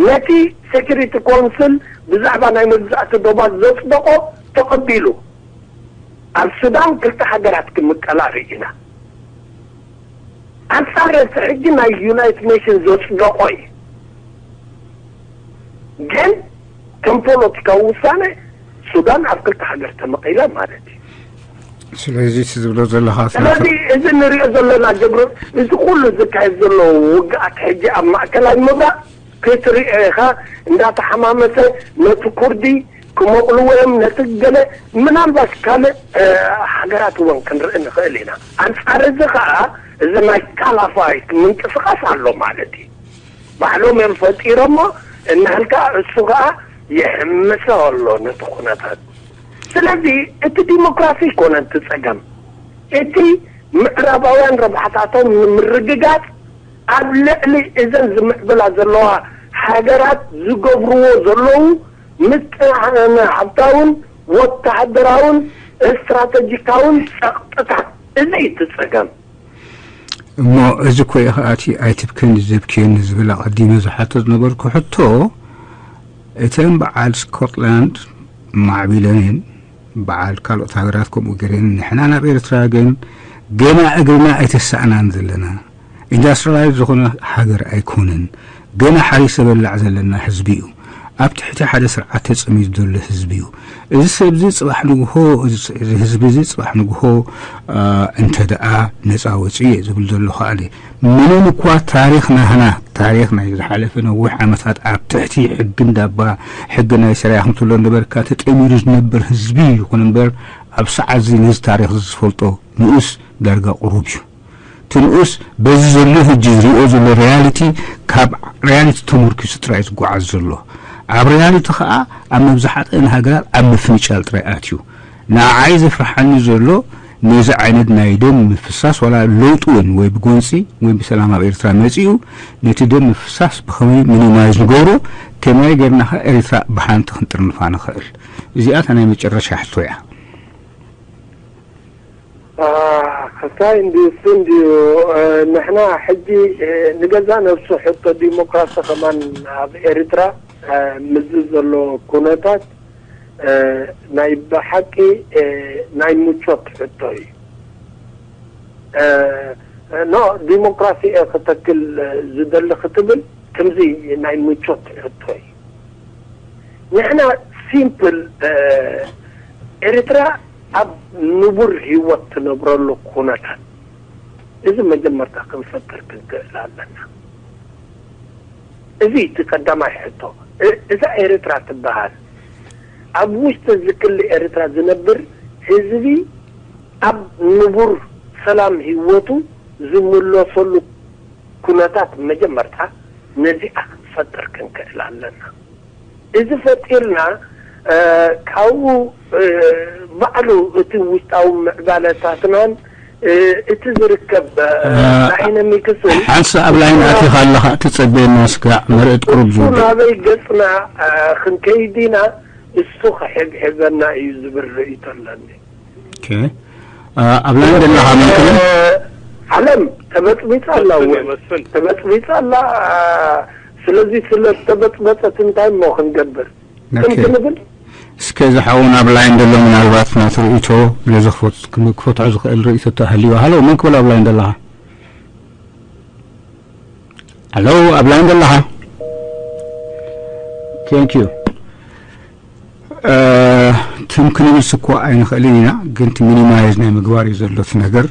ነቲ ሴኪሪቲ ኮንስል ብዛዕባ ናይ መግዛእቲ ዶባት ዘጽደቆ ተቐቢሉ። ኣብ ሱዳን ክልተ ሃገራት ክምቀላ ርኢና። ኣንጻር እቲ ሕጂ ናይ ዩናይትድ ኔሽን ዘጽደቆ እዩ። ግን ከም ፖለቲካዊ ውሳነ ሱዳን ኣብ ክልተ ሃገር ተመቒላ ማለት እዩ። ስለዚ እቲ ዝብሎ ዘለኻ ስለዚ እዚ ንሪኦ ዘለና ጀብር እዚ ኩሉ ዝካየድ ዘሎ ውግኣት ሕጂ ኣብ ማእከላይ ምብራቕ ክትሪኦ ኢኻ እንዳተሓማመሰ ነቲ ኩርዲ ክመቕልዎ እዮም፣ ነቲ ገለ ምናልባት ካልእ ሃገራት እውን ክንርኢ ንኽእል ኢና። ኣንጻር እዚ ከዓ እዚ ናይ ካላፋይት ምንቅስቃስ ኣሎ ማለት እዩ። ባዕሎም እዮም ፈጢሮሞ እናልካ እሱ ከዓ ይሕምሶ ኣሎ ነቲ ኩነታት። ስለዚ እቲ ዲሞክራሲ ይኮነ እቲ ጸገም፣ እቲ ምዕራባውያን ረብሓታቶም ንምርግጋጽ ኣብ ልዕሊ እዘን ዝምዕብላ ዘለዋ ሃገራት ዝገብርዎ ዘለዉ ምጣነ ሃብታውን ወታደራውን ስትራተጂካውን ጸቕጥታት፣ እዚ እዩ እቲ ጸገም። እሞ እዚ ኮ ኢኻ እቲ ኣይትብክን ዘብክየኒ ዝብል ኣቐዲመ ዝሓቶ ዝነበርኩ ሕቶ፣ እተን በዓል ስኮትላንድ ማዕቢለን እየን፣ በዓል ካልኦት ሃገራት ከምኡ ገይረን፣ ንሕና ናብ ኤርትራ ግን ገና እግርና ኣይተሳእናን ዘለና። ኢንዳስትሪላይዝ ዝኾነ ሃገር ኣይኮነን። ገና ሓሪሰ በላዕ ዘለና ህዝቢ እዩ። ኣብ ትሕቲ ሓደ ስርዓት ተጸሚዱ ዘሎ ህዝቢ እዩ። እዚ ሰብ እዚ ጽባሕ ንግሆ፣ እዚ ህዝቢ እዚ ጽባሕ ንግሆ እንተ ደኣ ነጻ ወጺኡ እየ ዝብል ዘለኹ ኣነ። ምንም እኳ ታሪኽ ናህና፣ ታሪኽ ናይ ዝሓለፈ ነዊሕ ዓመታት ኣብ ትሕቲ ሕጊ እንዳባ፣ ሕጊ ናይ ሰራያ ከም ትብሎ ነበርካ፣ ተጠሚሩ ዝነበር ህዝቢ ይኹን እምበር፣ ኣብ ሰዓት እዚ ነዚ ታሪኽ እዚ ዝፈልጦ ንኡስ ዳርጋ ቁሩብ እዩ። እቲ ንኡስ በዚ ዘሎ ሕጂ ዝሪኦ ዘሎ ሪያሊቲ ካብ ሪያሊቲ ተመርኪሱ ጥራይ ዝጓዓዝ ዘሎ። ኣብ ሪያሊቲ ኸዓ ኣብ መብዛሕትአን ሃገራት ኣብ ምፍንጫል ጥራይ ኣትዩ። ንዓይ ዘፍርሓኒ ዘሎ ነዚ ዓይነት ናይ ደም ምፍሳስ ዋላ ለውጢ እውን ወይ ብጎንፂ ወይ ብሰላም ኣብ ኤርትራ መፂኡ ነቲ ደም ምፍሳስ ብኸመይ ሚኒማይዝ ንገብሮ ከመይ ጌርና ኸ ኤርትራ ብሓንቲ ክንጥርንፋ ንኽእል። እዚኣታ ናይ መጨረሻ ሕቶ እያ። እንታይ እንዲ እሱ እንዲዩ ንሕና ሕጂ ንገዛ ነብሱ ሕቶ ዲሞክራሲ ከማን ኣብ ኤርትራ ምዚ ዘሎ ኩነታት ናይ ብሓቂ ናይ ምቾት ሕቶ እዩ። ኖ ዲሞክራሲ እየ ክተክል ዝደሊ ክትብል ከምዚ ናይ ምቾት ሕቶ እዩ። ንሕና ሲምፕል ኤርትራ ኣብ ንቡር ህይወት ትነብረሉ ኩነታት፣ እዚ መጀመርታ ክንፈጥር ክንክእል ኣለና። እዚ እቲ ቀዳማይ ሕቶ። እ-፣ እዛ ኤርትራ ትበሃል፣ ኣብ ውሽጢ እዚ ክሊ ኤርትራ ዝነብር ህዝቢ ኣብ ንቡር ሰላም ህይወቱ ዝምለሰሉ ኩነታት መጀመርታ ነዚኣ ክንፈጥር ክንክእል ኣለና። እዚ ፈጢርና፣ እ፣ ካብኡ፣ እ፣ ባዕሉ እቲ ውሽጣዊ ምዕባለታትናን፣ እ፣ እቲ ዝርከብ፣ እ፣ እ፣ ዳይናሚክስን ሓንሳ ኣብ ላይን ኣቲኻ ኣለኻ፣ ትጸበየና ስጋዕ መርእ ቁሩብ እሱ ዝብል። ናበይ ገጽና፣ እ፣ ክንከይድ ኢና፣ እሱ ክሕብሕበና እዩ ዝብል ርእይቶ ኣለኒ። ኦኬ። እ፣ ኣብ ላይን ዘለኻ መን ክብል? እ፣ ዓለም ተበጥቢጣ ኣላ፣ መስፍን፣ እወ። መስፍን። ተበጥቢጣ ኣላ። እ፣ ስለዚ ስለ ዝተበጥበጠት እንታይ እሞ ክንገብር? ኦኬ። ክንብል? እስከ እዚ ሓው ናብ ላይን ዘሎ ምናልባት ናቱ ርእይቶ ነዚ ክፈት-፣ ክም-፣ ክፈትሖ ዝኽእል ርእይቶ ተሃልዩ። ሃሎ፣ መን ክብል ኣብ ላይን ዘለኻ? ሃሎ፣ ኣብ ላይን ዘለኻ? Thank you። እ፣ ትም ክንብልስ እኮ ኣይንኽእልን ኢና፣ ግን እቲ ሚኒማይዝ ናይ ምግባር እዩ ዘሎ እቲ ነገር።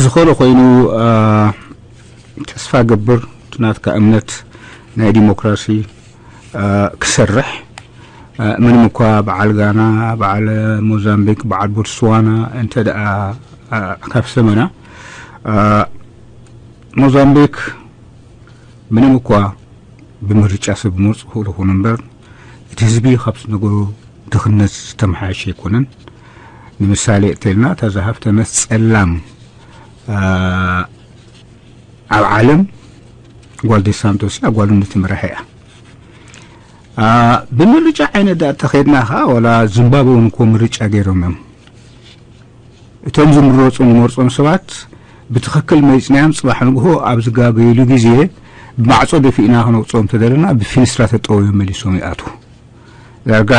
ዝኾነ ኮይኑ፣ እ፣ ተስፋ ገብር እቲ ናትካ እምነት ናይ ዲሞክራሲ፣ እ፣ ክሰርሕ፣ እ፣ ምንም እኳ በዓል ጋና፣ በዓል ሞዛምቢክ፣ በዓል ቦትስዋና እንተ ደኣ፣ እ፣ ካብ ሰመና፣ እ፣ ሞዛምቢክ ምንም እኳ ብምርጫ ሰብ መርጹ ክኽእሉ ይኹኑ እምበር፣ እቲ ህዝቢ ካብ ዝነገሮ ድኽነት ዝተመሓየሸ ኣይኮነን። ንምሳሌ እተልና፣ እታ ዝሃብተመት ጸላም፣ እ፣ ኣብ ዓለም ጓል ዴሳንቶስ እያ፣ ጓል ነቲ መራሒ እያ። አ፣ ብምርጫ ዓይነት ደኣ ተኸድና ኸኣ፣ ወላ ዚምባብወ እውን እኮ ምርጫ ገይሮም እዮም። እቶም ዝምረጹ ንመርጾም ሰባት ብትኽክል መሪጽናዮም፣ ጽባሕ ንግሆ ኣብ ዝጋገይሉ ግዜ ብማዕጾ ደፊእና ክነውጽኦም እንተደለና፣ ብፊንስትራ ተጠውዮም መሊሶም ይኣትዉ። ዳርጋ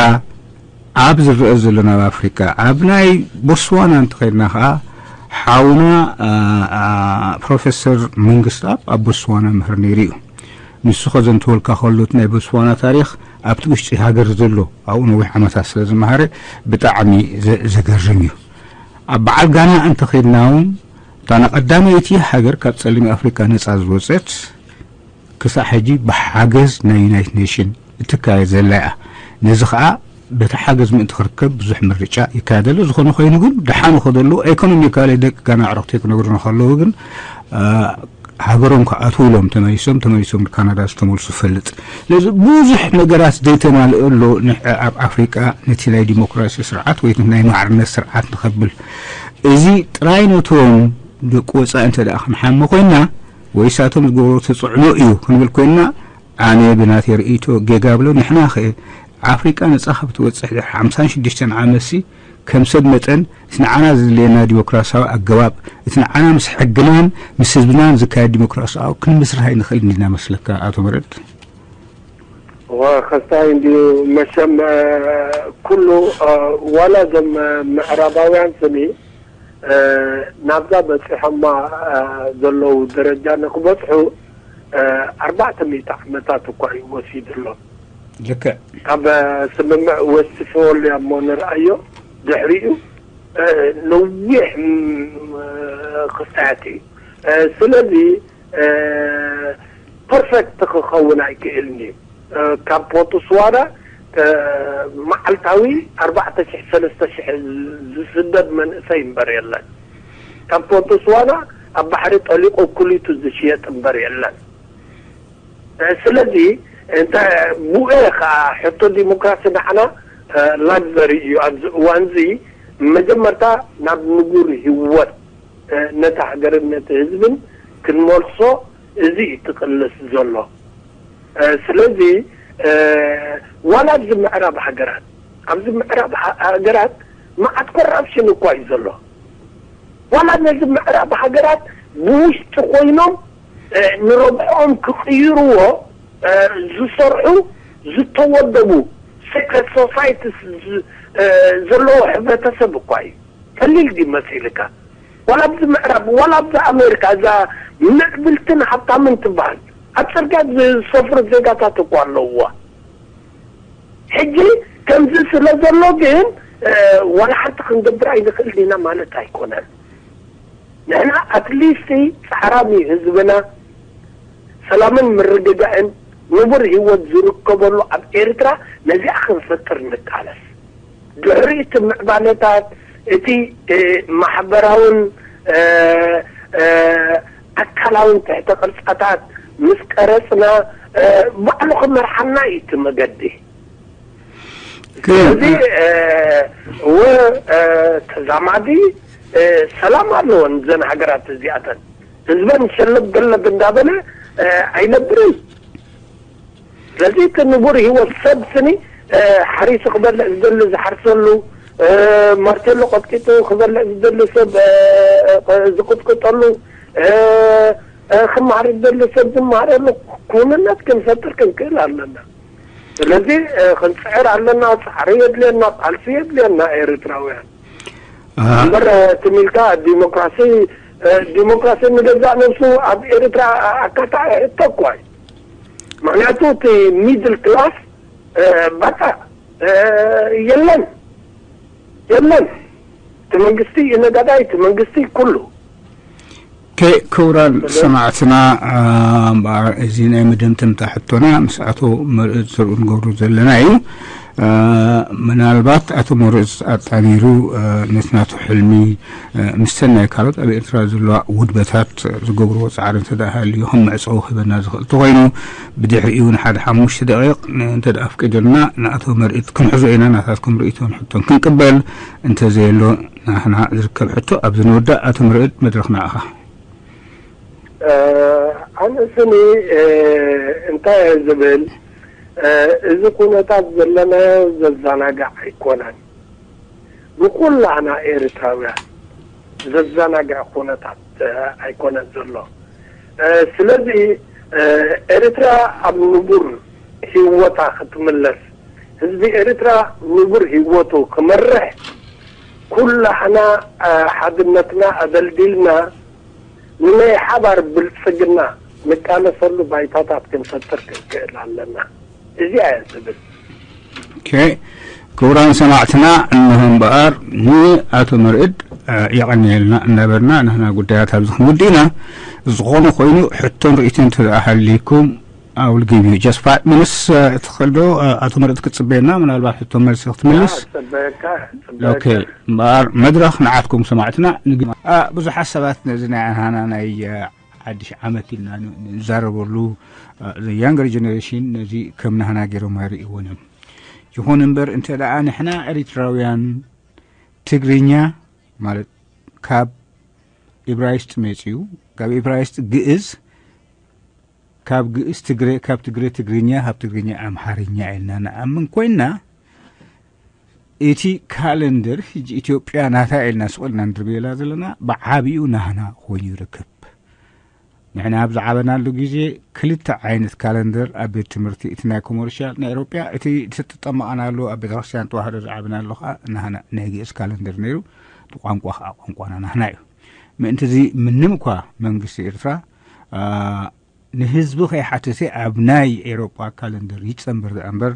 ኣብ ዝረአ ዘሎ ናብ ኣፍሪቃ፣ ኣብ ናይ ቦትስዋና እንተኸድና ኸኣ፣ ሓውና፣ አ፣ አ፣ ፕሮፌሰር መንግስትኣብ ኣብ ቦትስዋና መምህር ነይሩ እዩ። ንሱ ከዘንትወልካ ከሎ፣ እቲ ናይ ቦትስዋና ታሪኽ ኣብቲ ውሽጢ ሃገር ዘሎ፣ ኣብኡ ነዊሕ ዓመታት ስለ ዝመሃረ፣ ብጣዕሚ ዘ-፣ ዘገርም እዩ። ኣብ በዓል ጋና እንተኸድና እውን፣ እታ ንቐዳመይቲ ሃገር ካብ ጸሊም ኣፍሪቃ ነጻ ዝወጸት፣ ክሳዕ ሕጂ ብሓገዝ ናይ ዩናይትድ ኔሽን እትካየድ ዘላ እያ። ነዚ ኸኣ በቲ ሓገዝ ምእንቲ ክርከብ ብዙሕ ምርጫ ይካየድ ኣሎ። ዝኾነ ኮይኑ ግን፣ ደሓን ይኸደሉ፣ ኢኮኖሚካሊ ደቂ ጋና ኣዕሩኽተይ ክነግሩና ከለዉ ግን፣ አ፣ ሃገሮም ክኣትዉ ኢሎም ተመሊሶም፣ ተመሊሶም ንካናዳ ዝተመልሱ እፈልጥ። ስለዚ ብዙሕ ነገራት ዘይተማልአ ኣሎ ን-፣ ኣብ ኣፍሪቃ ነቲ ናይ ዲሞክራሲ ስርዓት ወይ ናይ ማዕርነት ስርዓት ንኸብል። እዚ ጥራይ ነቶም ደቂ ወጻኢ እንተ ደኣ ክንሓሚ ኮይንና፣ ወይ ሳቶም ዝገብሮ ተጽዕኖ እዩ ክንብል ኮይንና፣ ኣነ ብናተይ ርእይቶ ጌጋ ብሎ። ንሕናኸ ኣፍሪቃ ነጻ ካብ ትወጽሕ ድሕሪ ሓምሳን ሽዱሽተን ዓመትሲ፣ ከም ሰብ መጠን እቲ ንዓና ዘድልየና ዲሞክራሲያዊ ኣገባብ፣ እቲ ንዓና ምስ ሕግናን ምስ ህዝብናን ዝካየድ ዲሞክራሲያዊ ክንምስርት ኣይንኽእል እንዲና መስለካ ኣቶ መረድ? እዋ፣ ከስታይ እንድዩ መሸም፣ እ፣ ኩሉ፣ እ፣ ዋላ እዞም፣ እ፣ ምዕራባውያን ስኒ፣ እ፣ ናብዛ በጺሖማ፣ እ፣ ዘለዉ ደረጃ ንክበጽሑ፣ እ፣ ኣርባዕተ ሚእቲ ዓመታት እኳ እዩ ወሲዱ ኣሎ። ልክዕ። ካብ፣ እ፣ ስምምዕ ዌስትፎልያ እሞ ንርኣዮ፣ ድሕሪኡ፣ እ፣ ነዊሕ፣ ም፣ እ፣ ክስተያት እዩ። እ፣ ስለዚ፣ እ፣ ፐርፌክት ክኸውን ኣይክእልን እዩ። እ፣ ካብ ቦትስዋና፣ እ፣ መዓልታዊ ኣርባዕተ ሽሕ ሰለስተ ሽሕ ዝስደድ መንእሰይ እምበር የለን። ካብ ቦትስዋና ኣብ ባሕሪ ጠሊቑ ኩሊቱ ዝሽየጥ እምበር የለን። እ፣ ስለዚ እንተ ብኡ ኸዓ ሕቶ ዲሞክራሲ ንዓና፣ እ፣ ላግዘሪ እዩ። ኣብዚ እዋንዚ መጀመርታ ናብ ንቡር ህይወት፣ እ፣ ነቲ ሃገርን ነቲ ህዝብን ክንመልሶ፣ እዚ እዩ ትቕልስ ዘሎ። እ፣ ስለዚ፣ እ፣ ዋላ ኣብዚ ምዕራብ ሃገራት፣ ኣብዚ ምዕራብ ሃ-፣ ሃገራት መዓት ኮራፕሽን እኳ እዩ ዘሎ። ዋላ ነዚ ምዕራብ ሃገራት ብውሽጢ ኮይኖም፣ እ፣ ንረብሕኦም ክቕይርዎ፣ እ፣ ዝሰርሑ፣ ዝተወደቡ፣ ሴክሬት ሶሳይቲስ ዝ-፣ እ፣ ዘለዎ ሕብረተሰብ እኳ እዩ። ቀሊል ድዩ መሲልካ? ዋላ ኣብዚ ምዕራብ፣ ዋላ ኣብዚ ኣሜሪካ፣ እዛ ምዕብልትን ሃብታምን ትበሃል፣ ኣብ ጽርግያ ዝሰፍሩ ዜጋታት እኳ ኣለውዋ። ሕጂ ከምዚ ስለ ዘሎ ግን፣ ዋላ ሓንቲ ክንገብር ኣይንኽእል ዲና ማለት ኣይኮነን። ንሕና ኣትሊስቲ ፃዕራም እዩ ህዝብና፣ ሰላምን ምርግጋእን ንቡር ህይወት ዝርከበሉ ኣብ ኤርትራ ነዚኣ ክንፈጥር ንቃለስ። ድሕሪ እቲ ምዕባለታት፣ እቲ ማሕበራውን ኣካላውን ትሕተ ቅርፃታት ምስ ቀረፅና፣ ባዕሉ ክመርሓና እዩ እቲ መገዲ። ስለዚ ወ ተዛማዲ ሰላም ኣለወን እዘን ሃገራት እዚኣተን። ህዝበን ሸለብ ገለብ እንዳበለ ኣይነብርን። ስለዚ እቲ ንቡር ህይወት ሰብ ስኒ ሓሪሱ ክበልዕ ዝደሊ ዝሓርሰሉ፣ ማርቴሎ ቀጥቂጡ ክበልዕ ዝደሊ ሰብ ዝቅጥቅጠሉ፣ ክመሃር ዝደሊ ሰብ ዝመሃረሉ ኩንነት ክንፈጥር ክንክእል ኣለና። ስለዚ ክንፅዕር ኣለና። ፃዕሪ የድልየና፣ ቃልሲ የድልየና ኤርትራውያን። እምበር ትሚልካ ዲሞክራሲ፣ ዲሞክራሲ ንገዛእ ነብሱ ኣብ ኤርትራ ኣካታዒ ሕቶ እኳ እዩ። ምክንያቱ እቲ ሚድል ክላስ ባቃ የለን፣ የለን። እቲ መንግስቲ እዩ ነጋዳይ፣ እቲ መንግስቲ ኩሉ። ክቡራን ሰማዕትና፣ እምበኣር እዚ ናይ መደምደምታ ሕቶና ምስ ኣቶ መርእ ዝርኡ ንገብሩ ዘለና እዩ። ምናልባት ኣቶ መርእ ኣጣሚሩ ነቲ ናቱ ሕልሚ፣ ምስተን ናይ ካልኦት ኣብ ኤርትራ ዘለዋ ውድበታት ዝገብርዎ ፃዕሪ እንተ ደኣ ሃልዩ ከም መዕፀዊ ክህበና ዝኽእል እንተኾይኑ፣ ብድሕሪኡ ንሓደ ሓሙሽተ ደቂቕ እንተ ደኣ ኣፍቂዱልና ንኣቶ መርእ ክንሕዞ ኢና። ናታትኩም ርእይቶን ሕቶን ክንቅበል፣ እንተዘየሎ ናህና ዝርከብ ሕቶ ኣብዚ ንውዳእ። ኣቶ መርእ፣ መድረኽ ንዓኻ። ኣነ ስኒ እንታይ እየ ዝብል፣ እዚ ኩነታት ዘለናዮ ዘዘናጋዕ ኣይኮነን። ንኩላህና ኤርትራውያን ዘዘናግዕ ኩነታት ኣይኮነን ዘሎ። ስለዚ ኤርትራ ኣብ ንቡር ህይወታ ክትምለስ፣ ህዝቢ ኤርትራ ንቡር ህይወቱ ክመርሕ፣ ኩላህና ሓድነትና ኣደልዲልና ንናይ ሓባር ብልጽግና ንቃለሰሉ ባይታታት ክንፈጥር ክንክእል ኣለና። እዚኣ እየ ዝብል። ክቡራን ሰማዕትና፣ እንሆ እምበኣር ንኣቶ መርእ የቐንየልና እናበልና ንሕና ጉዳያት ኣብዚ ክንውድእ ኢና። ዝኾነ ኮይኑ ሕቶን ርእይቶን እንተ ደኣ ሃልይኩም፣ I will give you just five minutes። ትኽእል ዶ ኣቶ መርእ ክትጽበየና፣ ምናልባት ሕቶ መልሲ ክትምልስ? ጽበየካ። ኦኬ። እምበኣር መድረኽ ንዓትኩም ሰማዕትና። ብዙሓት ሰባት ነዚ ናይ ናህና ናይ ሓድሽ ዓመት ኢልና ንዛረበሉ፣ the younger generation ነዚ ከም ናህና ገይሮም ኣይርእይዎን እዮም። ይኹን እምበር እንተ ደኣ ንሕና ኤሪትራውያን ትግርኛ ማለት ካብ ኢብራይስጥ መጺኡ፣ ካብ ኢብራይስጥ ግእዝ፣ ካብ ግእዝ ትግረ፣ ካብ ትግረ ትግርኛ፣ ካብ ትግርኛ ኣምሓርኛ ኢልና ንኣምን ኮይና፣ እቲ ካለንደር ሕጂ ኢትዮጵያ ናታ ኢልና ስቕ ኢልና ንድርብየላ ዘለና ብዓቢኡ ናህና ኮይኑ ይርከብ። ንሕና ኣብ ዝዓበናሉ ግዜ ክልተ ዓይነት ካለንደር ኣብ ቤት ትምህርቲ፣ እቲ ናይ ኮመርሻል ናይ ኤሮጳ፣ እቲ ዝተጠመቐናሉ ኣብ ቤተክርስትያን ተዋህዶ ዝዓበናሉ ከዓ ናህና ናይ ግእዝ ካለንደር ነይሩ። ንቋንቋ ከዓ ቋንቋና ናህና እዩ። ምእንቲ እዚ ምንም እኳ መንግስቲ ኤርትራ ንህዝቢ ከይሓተተ ኣብ ናይ ኤሮጳ ካለንደር ይጸንበር ደኣ እምበር፣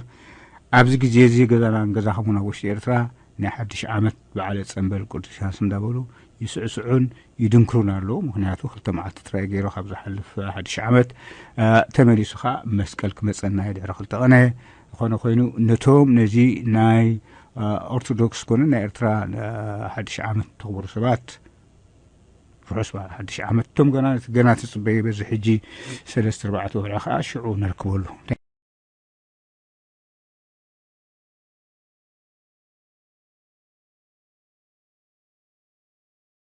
ኣብዚ ግዜ እዚ ገዛና ንገዛኹም ናብ ውሽጢ ኤርትራ ናይ ሓድሽ ዓመት በዓለ ጸንበል ቅዱስ ዮሃንስ እንዳበሉ ይስዕስዑን ይድንክሩን ኣለዉ። ምኽንያቱ ክልተ መዓልቲ ጥራይ ገይሩ ካብ ዝሓልፍ ሓድሽ ዓመት ተመሊሱ ከዓ መስቀል ክመጸና እዩ ድሕሪ ክልተ ቀነ። ዝኾነ ኮይኑ ነቶም ነዚ ናይ ኦርቶዶክስ ኮነ ናይ ኤርትራ ሓድሽ ዓመት ተኽብሩ ሰባት ርሑስ በዓል ሓድሽ ዓመት። እቶም ገና ገና ትጽበዩ በዚ ሕጂ ሰለስተ ኣርባዕተ ወርሒ ከዓ ሽዑ ነርክበሉ።